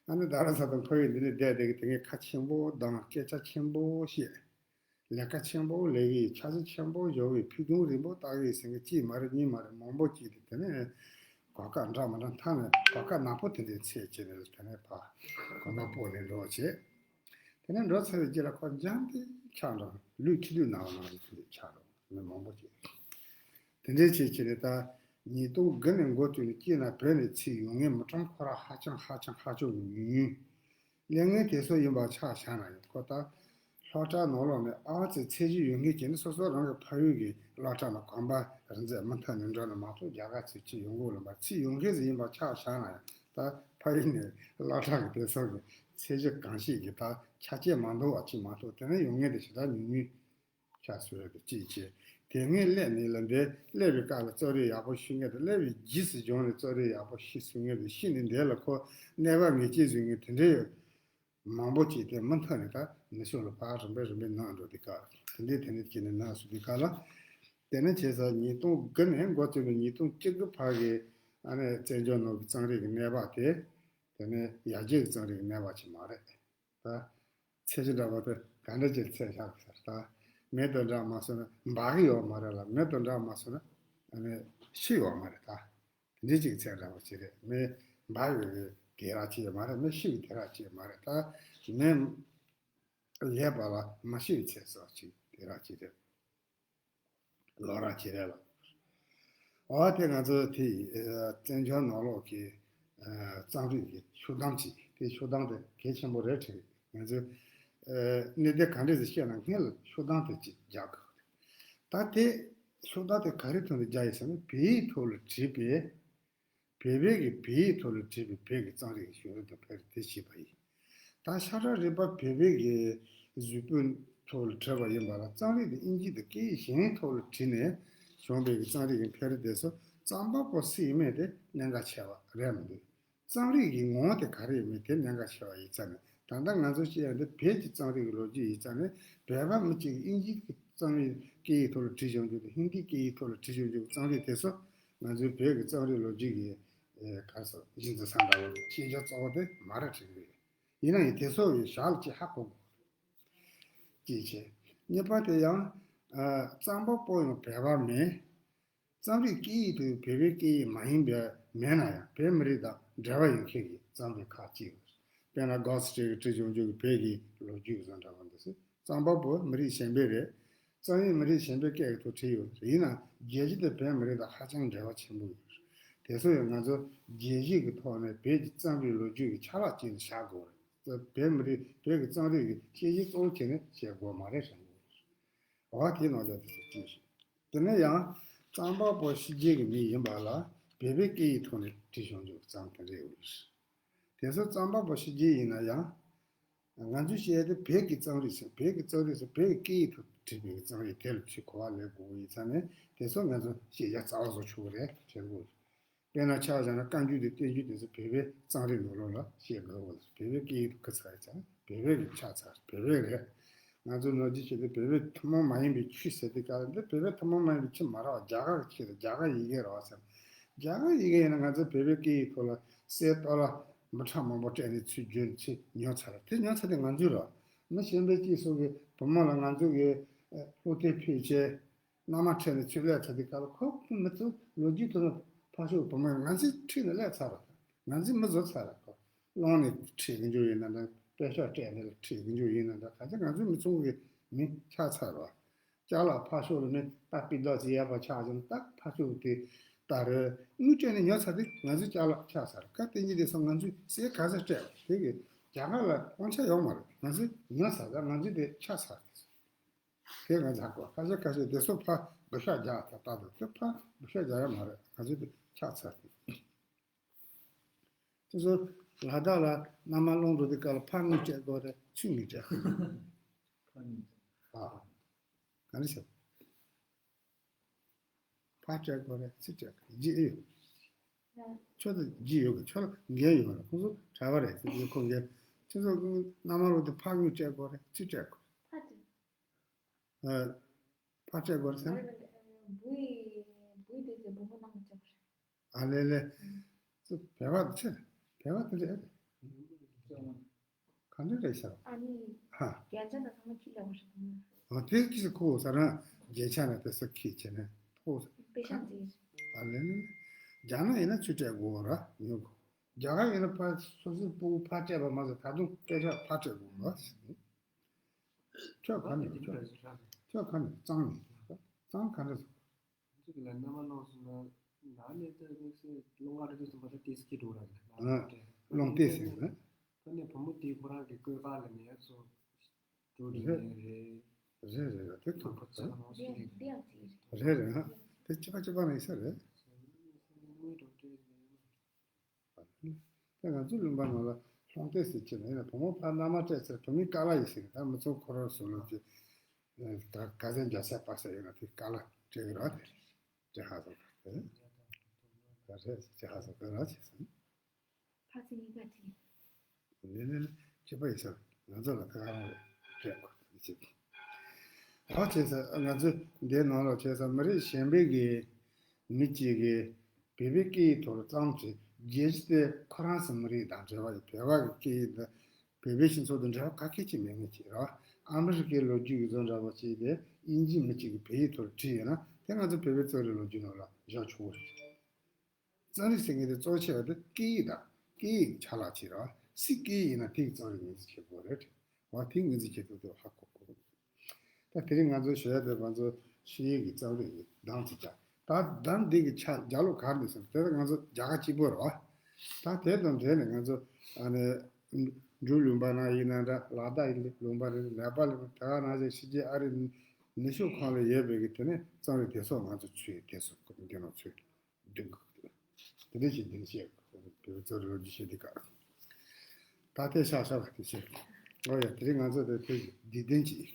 ཨ་ནི་རྡ་རམ་ས་དང་ཕ་ཡུལ་འདི་ནས་བསྡད་བསྡད་གི་དེ་ངས་ཁ་ཆེན་པོ་གདངས། སྐད་ཆ་ཆེན་པོ་བཤད། ལས་ཀ་ཆེན་པོ་ལས་ཀྱི་ཆ་ཚང་ཆེན་པོ་ཞོག་གི། ཕུགས་དུང་རིང་པོ་ལྟ་གི་ཟེར་མཁན་གཅིག་མ་རེད། གཉིས་མ་རེད། མང་པོ་གཅིག་དེ་དེ་ནས་གོ་སྐབས་འདྲ་མི་འདྲ་མཐའ་ནས་གོ་སྐབས་ནག་པོ་དེ་འདྲའི་འཚོལ་བྱས་ནས་དེ་ནས་ཕར་གོམ་པ་སྤོ་ནས་འགྲོ་བྱས། དེ་ནས་འགྲོ་ཚར་བའི་རྗེས་ལ་ཁོ་འཇམ་ཐིང་ཆགས་འགྲོ། ལུས་ཁྲི་ལུས་ན་བ་ན་བ་དེ་འདྲའི་ཆགས་འགྲོ། དེ་ནས་མང་པོ་གཅིག་དེ་འདྲའི་བྱས་བྱས་ནས་ད་ཉིས་སྟོང་དགུ་ནས་འགོ་བཙུགས་ནས་སྐྱེས་ན་བོད་ནས་ཚིག་ཡོང་མཁན་མི་གྲངས་ཁོ་རང་ཧ་ཅང་ཧ་ཅང་ཧ་ཅང་ཉུང་ཉུང་། སླེབས་མཁན་དེ་ཚོ་ཡིན་པ་ཆ་བཞག་ན་ཡང་ཁོ་ད་སློབ་གྲྭ་ནང་ལོགས་ནས་ཨ་ཙི་ཚད་གཞི་ཡོད་མཁན་གྱིས་ནི་སོ་སོ་རང་གི་ཕ་ཡུལ་གྱི་སློབ་གྲྭ་ནང་གོམ་པ་རིམ་འཛེགས་མུ་མཐུད་ནས་འགྲོ་ནས་མ་གཏོགས་རྒྱ་གར་ཚིག་གཅིག་ཡོང་གི་ཡོད་མ་རེད། ཚིག་ཡོད་མཁན་ཟིག་ཡིན་པ་ཆ་བཞག་ན་ཡང་ད་ཕ་ཡུལ་ནས་སློབ་གྲྭ་གི་དེ་ཚོ་གི་ཚད་གཞི་གང་ཞིག་གི་ད་ཆ་རྐྱེན་མ་འདང་བ་གཅིག་མ་གཏོགས་དེ་ནས་ཡོང་མཁན་དེ་ཞེ་དྲག་ཉུང་ཉུང་ཆགས་སོང་རེད། དེ་གཅིག་བྱས། དེ་སྔའི་སླེབས་ནས་ལ་འདས་སླེབས་པའི་སྐབས་ལ་རྩོམ་རིག་ཡག་པོ་ཤེས་མཁན་དང་སླེབས་པའི་རྗེས་སུ་སྦྱངས་ནས་རྩོམ་རིག་ཡག་པོ་ཤེས་ཚུལ་མཁན་དང་ཤེས་ནས་འདས་ལ་ཁོ་གནས་བབ་ངེས་ཅན་བཟོས་མཁན་དེ་འདྲའི་ཡོད། མང་པོ་ཅིག་དེ་མུ་མཐུད་ནས་ད་ནུབ་ཕྱོགས་ལ་ཕར་རིམ་པས་རིམ་པས་ནང་འགྲོ་དུས་སྐབས་དེ་འདྲའི་དེ་འདྲའི་བྱས་ནས་ནང་སོང་དུས་སྐབས་ལ། དེ་ནས་བྱས་ཙང་ཉིས་སྟོང་དགུ་ནས་འགོ་བཙུགས་ནས་ཉིས་སྟོང་བཅུ་དགུ་བར་གྱི་ཨ་ནི་བཙན་བྱོལ་ནང་གི་རྩོམ་རིག་གི་གནས་བབ་དེ་དེ་ནས་ཡར་རྒྱས་ཀྱི་རྩོམ་རིག་གི་གནས་བབ་ཅིག་མ་རེད། ད་ཚད་གཞི་འདྲ་བོ་དེ་ག་འདྲ་ཅིག་ཚད་བཞག་གི་ཟེར། ད་མེ་དང་འདྲ་མ་སོང་ན་འབར་གི་ཡོད་མ་རེད་ལ། མེ་དང་འདྲ་མ་སོང་ན་ཨ་ནི་ཤི་ཡོད་མ་རེད། ད་དེ་འདྲའི་ཅིག་ཚད་འདྲ་བོ་ཅིག་རེད། མེ་འབར་ཡོད་གི་དེ་ར་ཅིག་ཡོད་མ་རེད། མེ་ཤི་གི་དེ་ར་ཅིག་ཡོད་མ་རེད། ད་མེ་ལེགས་པ་ལ་མ་ཤི་བའི་ཚད་སོགས་ཅིག་དེ་ར་ཅིག་རེད། ལོ་རབས་ཁྱེད་རེད་ལ། འོ་དེ་ང་ཚོ་དེ་ཡིན། ཨ་བཙན་བྱོལ་ནང་ལོགས་ཀྱི་ཨ་རྩོམ་རིག་གི་ཤུགས་ལྡན་ཅིག་དེ་ཤུགས་ལྡན་དེ་གལ་ཆེན་པོ་རེད་དྲན། ང་ཚོས་ཨ་གནད་དོན་ག་འདྲས་ཞིག་བཤད་ན་སྔོན་ལ་ཤུགས་ལྡན་དེ་ཅིག་རྒྱག་དགོས། ད་དེ་ཤུགས་ལྡན་དེ་ག་རེ་ཐོག་ནས་རྒྱག་ཡིན་ཟེར་ན། བོད་ཡིག་ཐོག་ལ་བྲིས་པའི། བོད་པའི་གི་བོད་ཡིག་ཐོག་ལ་བྲིས་པའི་བོད་ཀྱི་རྩོམ་རིག་གི་ཤོག་ལྷེ་དང་བོད་རིག་དེ་བྱས་པ་ཡིན། ད་ཤ་ཁྲག་རིག་པ་བོད་པའི་གི་གཟུགས་པོའི་ཐོག་ལ་བྲིས་པ་ཡིན་པ་ལ། རྩོམ་རིག་དེ་དབྱིན་ཇི་དང་སྐད་ཡིག་གཞན་ཐོག་ལ་བྲིས་ནས་བྱུང་བའི་གི་རྩོམ་རིག་གི་འཕེལ་རིམ་དེ་ཚོ་རྩོམ་པ་པོ་སུ་ཡིན་མིན་དེ་གནད་འགག་ཆེ་བ་རེད་མི་འདུག་རྩོམ་རིག་གི་ངོ་བོ་དེ་ག་རེ་ཡིན་མིན་དེ་གནད་འགག་ཆེ་བ་ཡིན་ཙང་ནས། ད་ལྟ་ང་ཚོ་བཤད་ཡ་འདི་བོད་ཀྱི་རྩོམ་རིག་གི་ལོ་རྒྱུས་ཡིན་ཙང་ནས། བོད་པ་མི་གཅིག་གིས་དབྱིན་ཇི་གི་རྩོམ་རིག་སྐད་ཡིག་ཐོག་ལ་བྲིས་བྱུང་རྒྱུ་དང་ཧིན་དིའི་སྐད་ཡིག་ཐོག་ལ་བྲིས་བྱུང་རྒྱུ་གི་རྩོམ་རིག་དེ་ཚོ་ང་ཚོའི་བོད་ཀྱི་རྩོམ་རིག་ལོ་རྒྱུས་ཀྱི་ཨེ་ག་རེ་ཟེར། གཞི་འཛིན་ས་འདྲ་བོ་ཤེས་བྱ་གཙོ་བོ་དེ་མ་རེད་དྲན་གྱི་ཡོད། ཡིན་ན་ཡང་དེ་ཚོ་ཡང་ཞར་ལ་ཅིག་ཧ་གོ་དགོས། གཅིག་བྱས། གཉིས་པ་དེ་ཡང་ཨ་རྩོམ་པ་པོ་ཡང་བོད་པ་མིན། རྩོམ་རིག་སྐད་ཡིག་དེ་བོད་པའི་སྐད་ཡིག་མ་ཡིན་པ་མེད་ན་ཡང་། བོད་མི་རིགས་དང་འབྲེལ་བ་ཡོད་མཁན་གྱི་རྩོམ་རིག་ཁག་ཅིག་དཔེར་ན་གྷོ་སི་ཊི་གིས་བྲིས་བྱུང་རྒྱུ་གི་བོད་ཀྱི་ལོ་རྒྱུས་བཟོ་འདྲ་བ་འདི་ཚོ་རྩོམ་པ་པོ་མི་རིགས་གཞན་པའི་རེད། རྩོམ་ཡིག་མི་རིགས་གཞན་པའི་སྐད་ཀྱི་ཐོག་བྲིས་ཡོད་རེད། ཡིན་ནའང་རྒྱལ་སྤྱི་དང་བོད་མི་རིགས་དང་ཧ་ཅང་འབྲེལ་བ་ཆེན་པོ་ཡོད་རེད། དེ་ཚོ་ཡང་ང་ཚོ་རྒྱལ་སྤྱི་གི་ཐོག་ནས་བོད་ཀྱི་རྩོམ་རིག་ལོ་རྒྱུས་ཀྱི་ཆ་ལག་ཅིག་ལ་བཞག་དགོས་རེད། བོད་མི་རིགས་བོད་ཀྱི་རྩོམ་རིག་གི་ཤེས་བྱའི་གཙོ་བོ་བྱས་ནས་བཤད་དགོས་མ་རེད་བསམ་གྱི་ཡོད་རེད། འོ་དེའི་ནང་ལ་དེ་ཚོ་བྲིས་ཤིང་། དེ་ནས་ཡང་རྩོམ་པ་པོ་ཕྱི་རྒྱལ་གྱི་མི་ཡིན་པ་ལ་བོད་པའི་སྐད་ཡིག་ཐོག་ནས་བྲིས་བྱུང་རྒྱུ་རྩོམ་དེ་འདྲ་ཡོད་རེད། དེ་ཚོ་རྩོམ་པ་པོ་ཕྱི་རྒྱལ་ཡིན་ན་ཡང་། ང་ཚོས་བཤད་དེ་བོད་ཀྱི་རྩོམ་རིག་ཟེར། བོད་ཀྱི་རྩོམ་རིག་ཟེར། བོད་ཀྱི་སྐད་ཡིག་ཐོག་བྲིས་པའི་རྩོམ་རིག་དེ་ལ་ཅིག་གོ་བ་ལེན་དགོས་ཀྱི་ཡིན་ཙང་ནས། དེ་ཚོ་ང་ཚོ་ཤེས་བྱ་རྩ་བ་བཟོ་ཆོག་གི་རེད་དྲན་གྱི་ཡོད། དཔེར་ན་ཆ་བཞག་ན་བཀའ་འགྱུར་དང་བསྟན་འགྱུར་དེ་ཚོ་བོད་པའི་རྩོམ་རིག་ནང་ལོགས་ལ་བཤད་དགོས་པ་རེད། བོད་པའི་སྐད་ཡིག་ཏུ་བསྒྱུར་ཚར་ཡོད་ཙང་བོད་པའི་གི་ཆགས་ཚར། བོད་པའི་རེད། ང་ཚོ་ནོར་འཁྲུལ་བྱས་ཏེ་བོད་པའི་ཐུན་མོང་མ་ཡིན་པའི་ཆོས་ཟེར་དུས་སྐབས་ལ། འདི་བོད་པའི་ཐུན་མོང་མ་ཡིན་པའི་ཆོས་མ་རེད་པ། རྒྱ་གར་གྱི་ཆོས་རེད། རྒྱ་གར་ཡི་གེ་རེད་པ་ཟེར། རྒྱ་གར་ཡི་གེ་ཡིན་ན་ང་ཚོ་བོད་པའི་སྐད་ཡིག་ཐོག་ལ་གསེར་ཏོག་ལ་མི་ཕྲ་མང་པོ་སྤྲད་ནས་ཚུར་བསྒྱུར་ནས་ཚུར་ཉོས་ཚར་རེད། དེ་ཉོས་ཚར་དེ་ང་ཚོའི་རེད་པ། མི་གཞན་པའི་གཅིག་སོགས་ཀྱིས་བུ་མོ་ལ་ང་ཚོ་གི་ཨ་སློབ་དེབ་ཕུལ་བྱས། མནའ་མ་ཁྲིད་ནས་ཚུར་སླེབས་ཚར་དུས་སྐབས་ལ་ཁོ་མི་ཚོ་ལོ་རྒྱུས་ཐོག་ནས་ཕར་ཕྱོགས་བུ་མོ་ང་ཚོའི་ཁྲིད་ནས་སླེབས་ཚར་རེད། ང་ཚོས་མི་བཟོ་ཚར་རེད། ཁོ་སློང་ནས་ཁྲིད་གི་འཇུག་ཡིན་ན་འདྲ། དཔེ་ཤག་སྤྲད་ནས་ཁྲིད་གི་འཇུག་ཡིན་ན་འདྲ། ག་ཚོད་ང་ཚོའི་མི་ཚང་གི་མི་ཆགས་ཚར་རེད། ཅ་ལག་ཕར་ཕྱོགས་ལ་མི་ད་སྤུས་དག་ཅིག་ཡོད་པ་ཆགས་བྱུང་། ད་ཕར་ཕྱོགས་དེ་ད་རེད། དངུལ་སྤྲད་ནས་ཉོས་ཚར་དུས་ང་ཚོའི་ཅ་ལག་ཆགས་ཚར། ག་དེ་གཉིས་དེ་སོང་ང་ཚོས་ཟས་ག་ཚོད་སྤྲད་པ་དེ་གི་རྒྱ་གར་ལ་དབང་ཆ་ཡོད་མ་རེད། ང་ཚོས་ཉོས་ཚར། ད་ང་ཚོའི་དེ་ཆགས་ཚར། དེ་ང་ཚོ་ཧ་གོ། ཁ་ཤས་ཁ་ཤས་དེ་ཚོ་ཕར་སྦུག་ཤ་རྒྱག་ད་ལྟ་དུ་དེ་ཕར་སྦུག་ཤ་རྒྱག་ཡ་མ་རེད། ང་ཚོ་དེ་ཆགས་ཚར་ཏེ། དེ་ཚོ་ལ་དྭགས་ལ་མནའ་མ་སློང་འགྲོ་དུས་སྐབས་ལ་ཕར་དངུལ་སྤྲད་དགོས་རེད། ཚུར་དངུལ་སྤྲད་དགོས་རེད། ཨ། ག་རེ་བྱེད། ཕར་སྤྲད་དགོས་རེད། ཚུར་སྤྲད་དགོས་རེད། རྒྱུ་ཨེ་ཡོད། ཁྱོད་ཚོ་རྒྱུ་ཡོད་གི། ཁྱོད་ལ་འགན་ཡོད་རེད། ཁོང་ཚོ་གྲྭ་པ་རེད། ཁོང་ཚོ་འགན། ཁྱོད་ཚོ་མནའ་མ་སློང་དུས་ཕར་དངུལ་སྤྲད་དགོས་རེད། ཚུར་སྤྲད་དགོས་རེད། ཕར་སྤྲད། ཨ། ཕར་སྤྲད་དགོས་རེད་ཟེར་ན། བུ་ཡི་བུ་ཡི་དེ་ཚེ་བུ་མོ་ནང་སྤྲད་དགོས་རེད། ཨ་ལེ་ལེ། ཚུར་བོད་པ་དེ་ཚེ་བོད་པ་དེ་ཚེ་ཨེ་རེད། ག་འདྲ་རེད་ཤག་ཨ་ནི། ཧ། རྒྱན་ཆ་དང་ཚང་མ་ཁྱི་ལ་བ་རེད། ཨ་དེ་ཁྱི་ཁོ་ས་རང་རྒྱན་ཆ་ན་དེ་ས་ཁྱི་བྱས་ནས་ཐོག་ས། པེ་ཤག་ཅིག་ཨ་ལེ་ལེ། རྒྱ་ནག་ཡིན་ན་ཚུར་སྤྲད་དགོས་ར་ཉོ་གོ། རྒྱ་གར་ཡིན་ན་ཕར་སོ་སོའི་སྤུ་གུ་ཕར་སྤྲད་པ་མ་ཟད་ད་དུང་པེ་ཤག་ཕར་སྤྲད་དགོས་ར། ཁྱོད་ག་ནས་ཁྱོད་ཁྱོད་ག་ནས་གཙང་ནས་གཙང་ག་འདྲ་ཟེར། ང་ཚོ་གི་ལ་མནའ་མ་སློང་སོང་ན་ནང་ནས་ད་དམིགས་བསལ་སློང་ག་རེ་དུས་སུ་མ་ད་ཏེ་སི་ཀི་འགྲོ་ར་ལ་ཨ། སློང་ཏེ་ཟེར་ན། ད་ནས་བུ་མོ་དེ་ཁོ་རང་གི་བཀོད་པ་ལ་ནས་སོ་འགྲོ་རེ་རེད། རེད་རེད་རེད། དེ་ཐུག་ཐུག་ཚ་ནང་ཞིག་རེད། རེད་རེད། དེ་གཅིག་པ་གཅིག་པ་ནས་ས་རེད། དངུལ་འགྲོ་སྤྲད་ནས། དེ་ང་ཚོའི་ལུང་པ་ནང་ལ་སློང་ཏེ་ཟེར་གྱི་མེད་ན། བུ་མོ་ཕར་མནའ་མ་སྤྲད་ཚེ་བུད་མེད་ཀ་ལ་ཡིན་ཟེར། ད་མི་ཚོ་ཁོ་རང་ཚོ་ལ་ཅིག་ད་ག་ཚད་རྒྱ་ཚད་པ་ཟེར་ཡོད་ན་དེ་ཀ་ལ་སྤྲད་གི་རེད་དེ། སྤྲད་ཧ་སོ་ག་རེད། ད་རེད་སྤྲད་ཧ་སོ་ག་རེད་ཅེས་ཟེར། ཕ་ཚེ་གཉིས་ཀ་བྲིས། ལེ་ལེ་ལེ། སྤྱི་པ་ཡིན་ཟེར། ང་ཚོ་ལ་ད་ག་རང་རེད་དྲན་དགོས་ཅིག་ཧ་བྱས་ས། ང་ཚོས་འདིའི་ནང་ལ་བྱས་ས་མི་རིགས་གཞན་པའི་གི་མི་གཅིག་གིས་བོད་པའི་སྐད་ཡིག་ཐོག་ལ་རྩོམ་བྲིས། རྒྱལ་སྤྱི་དེ་ཁོ་རང་ཚོའི་མི་རིགས་དང་འབྲེལ་བ་ཡོད། བོད་པ་གི་སྐད་ཡིག་དང་བོད་པའི་སྤྱི་ཚོགས་དང་འབྲེལ་བ་ག་གེ་ཅིག་མེད་མཁན་ཅིག་རེད་བ། ཨ་མི་རི་ཀའི་ལོ་རྒྱུས་ཀྱི་བཟོ་འདྲ་བོ་ཅིག་དེ་དབྱིན་ཇིའི་མི་གཅིག་གིས་བོད་ཡིག་ཐོག་ལ་བྲིས་ཡོད་ན། དེ་ང་ཚོ་བོད་པའི་རྩོམ་རིག་ལོ་རྒྱུས་ནང་ལ་བཞག་ཆོག་གི་རེད། རྩོམ་རིག་ཟེར་མཁན་དེ་གཙོ་ཆེ་བ་དེ་སྐད་ཡིག་དང་། སྐད་ཡིག་ཆ་ལག་ཅིག་རེད་བ། སུའི་སྐད་ཡིག་ཡིན་ན་དེ་གི་རྩོམ་རིག་ངོས་འཛིན་བྱེད་དགོས་རེད། འོ་དེ་ངོས་འཛིན་བྱེད་ཐུབ་དེ་ཧ་གོ་དགོས། ད་དེ་རིང་ང་ཚོ་ཞུ་ཡ་དེ་ང་ཚོ་ ཤེས་ཡོན་གྱི་རྩོམ་རིག་གི་གདམས་དེ་བྱ། ད་གདམས་འདི་གི་ཆ་རྒྱ་ལོ་གར་འདི་སོང་དེ་ང་ཚོ་རྒྱ་གར་གཅིག་པོ་རེད་བ། ད་དེ་དང་འབྲེལ་ནས་ང་ཚོ་ཨ་ནི་འབྲུག་ལུང་པ་ན་ཡིན་ན་འདྲ། ལ་དྭགས་ཡིན་ལུང་པ་རེད། ནེ་པཱལ་ལུང་པ། དེ་ག་ནང་བཞིན་ཕྱི་རྒྱལ་ཨ་རི་ནུབ་ཕྱོགས་ཁམས་ལ་ཡོད་པའི་གི་དེ་ནས་རྩོམ་རིག་དེ་ཚོ་ང་ཚོ་ཚུད་དེ་ཚོ་འདི་ནང་ཚུད། སྒྲིག་དགོས་ཀྱི་འདུག་དེ་འདྲ་ཞིག་འདི་བཤད་དགོས། བོད་རྩོམ་རིག་ལོ་རྒྱུས་བཤད་དུས་སྐབས། ད་ལྟའི་ཤག་ཤག་དེ་བཤད། ཨོ་ཡ། དེ་རིང་ང་ཚོ་དེ་དེ་འདི་དོན་གྱིས།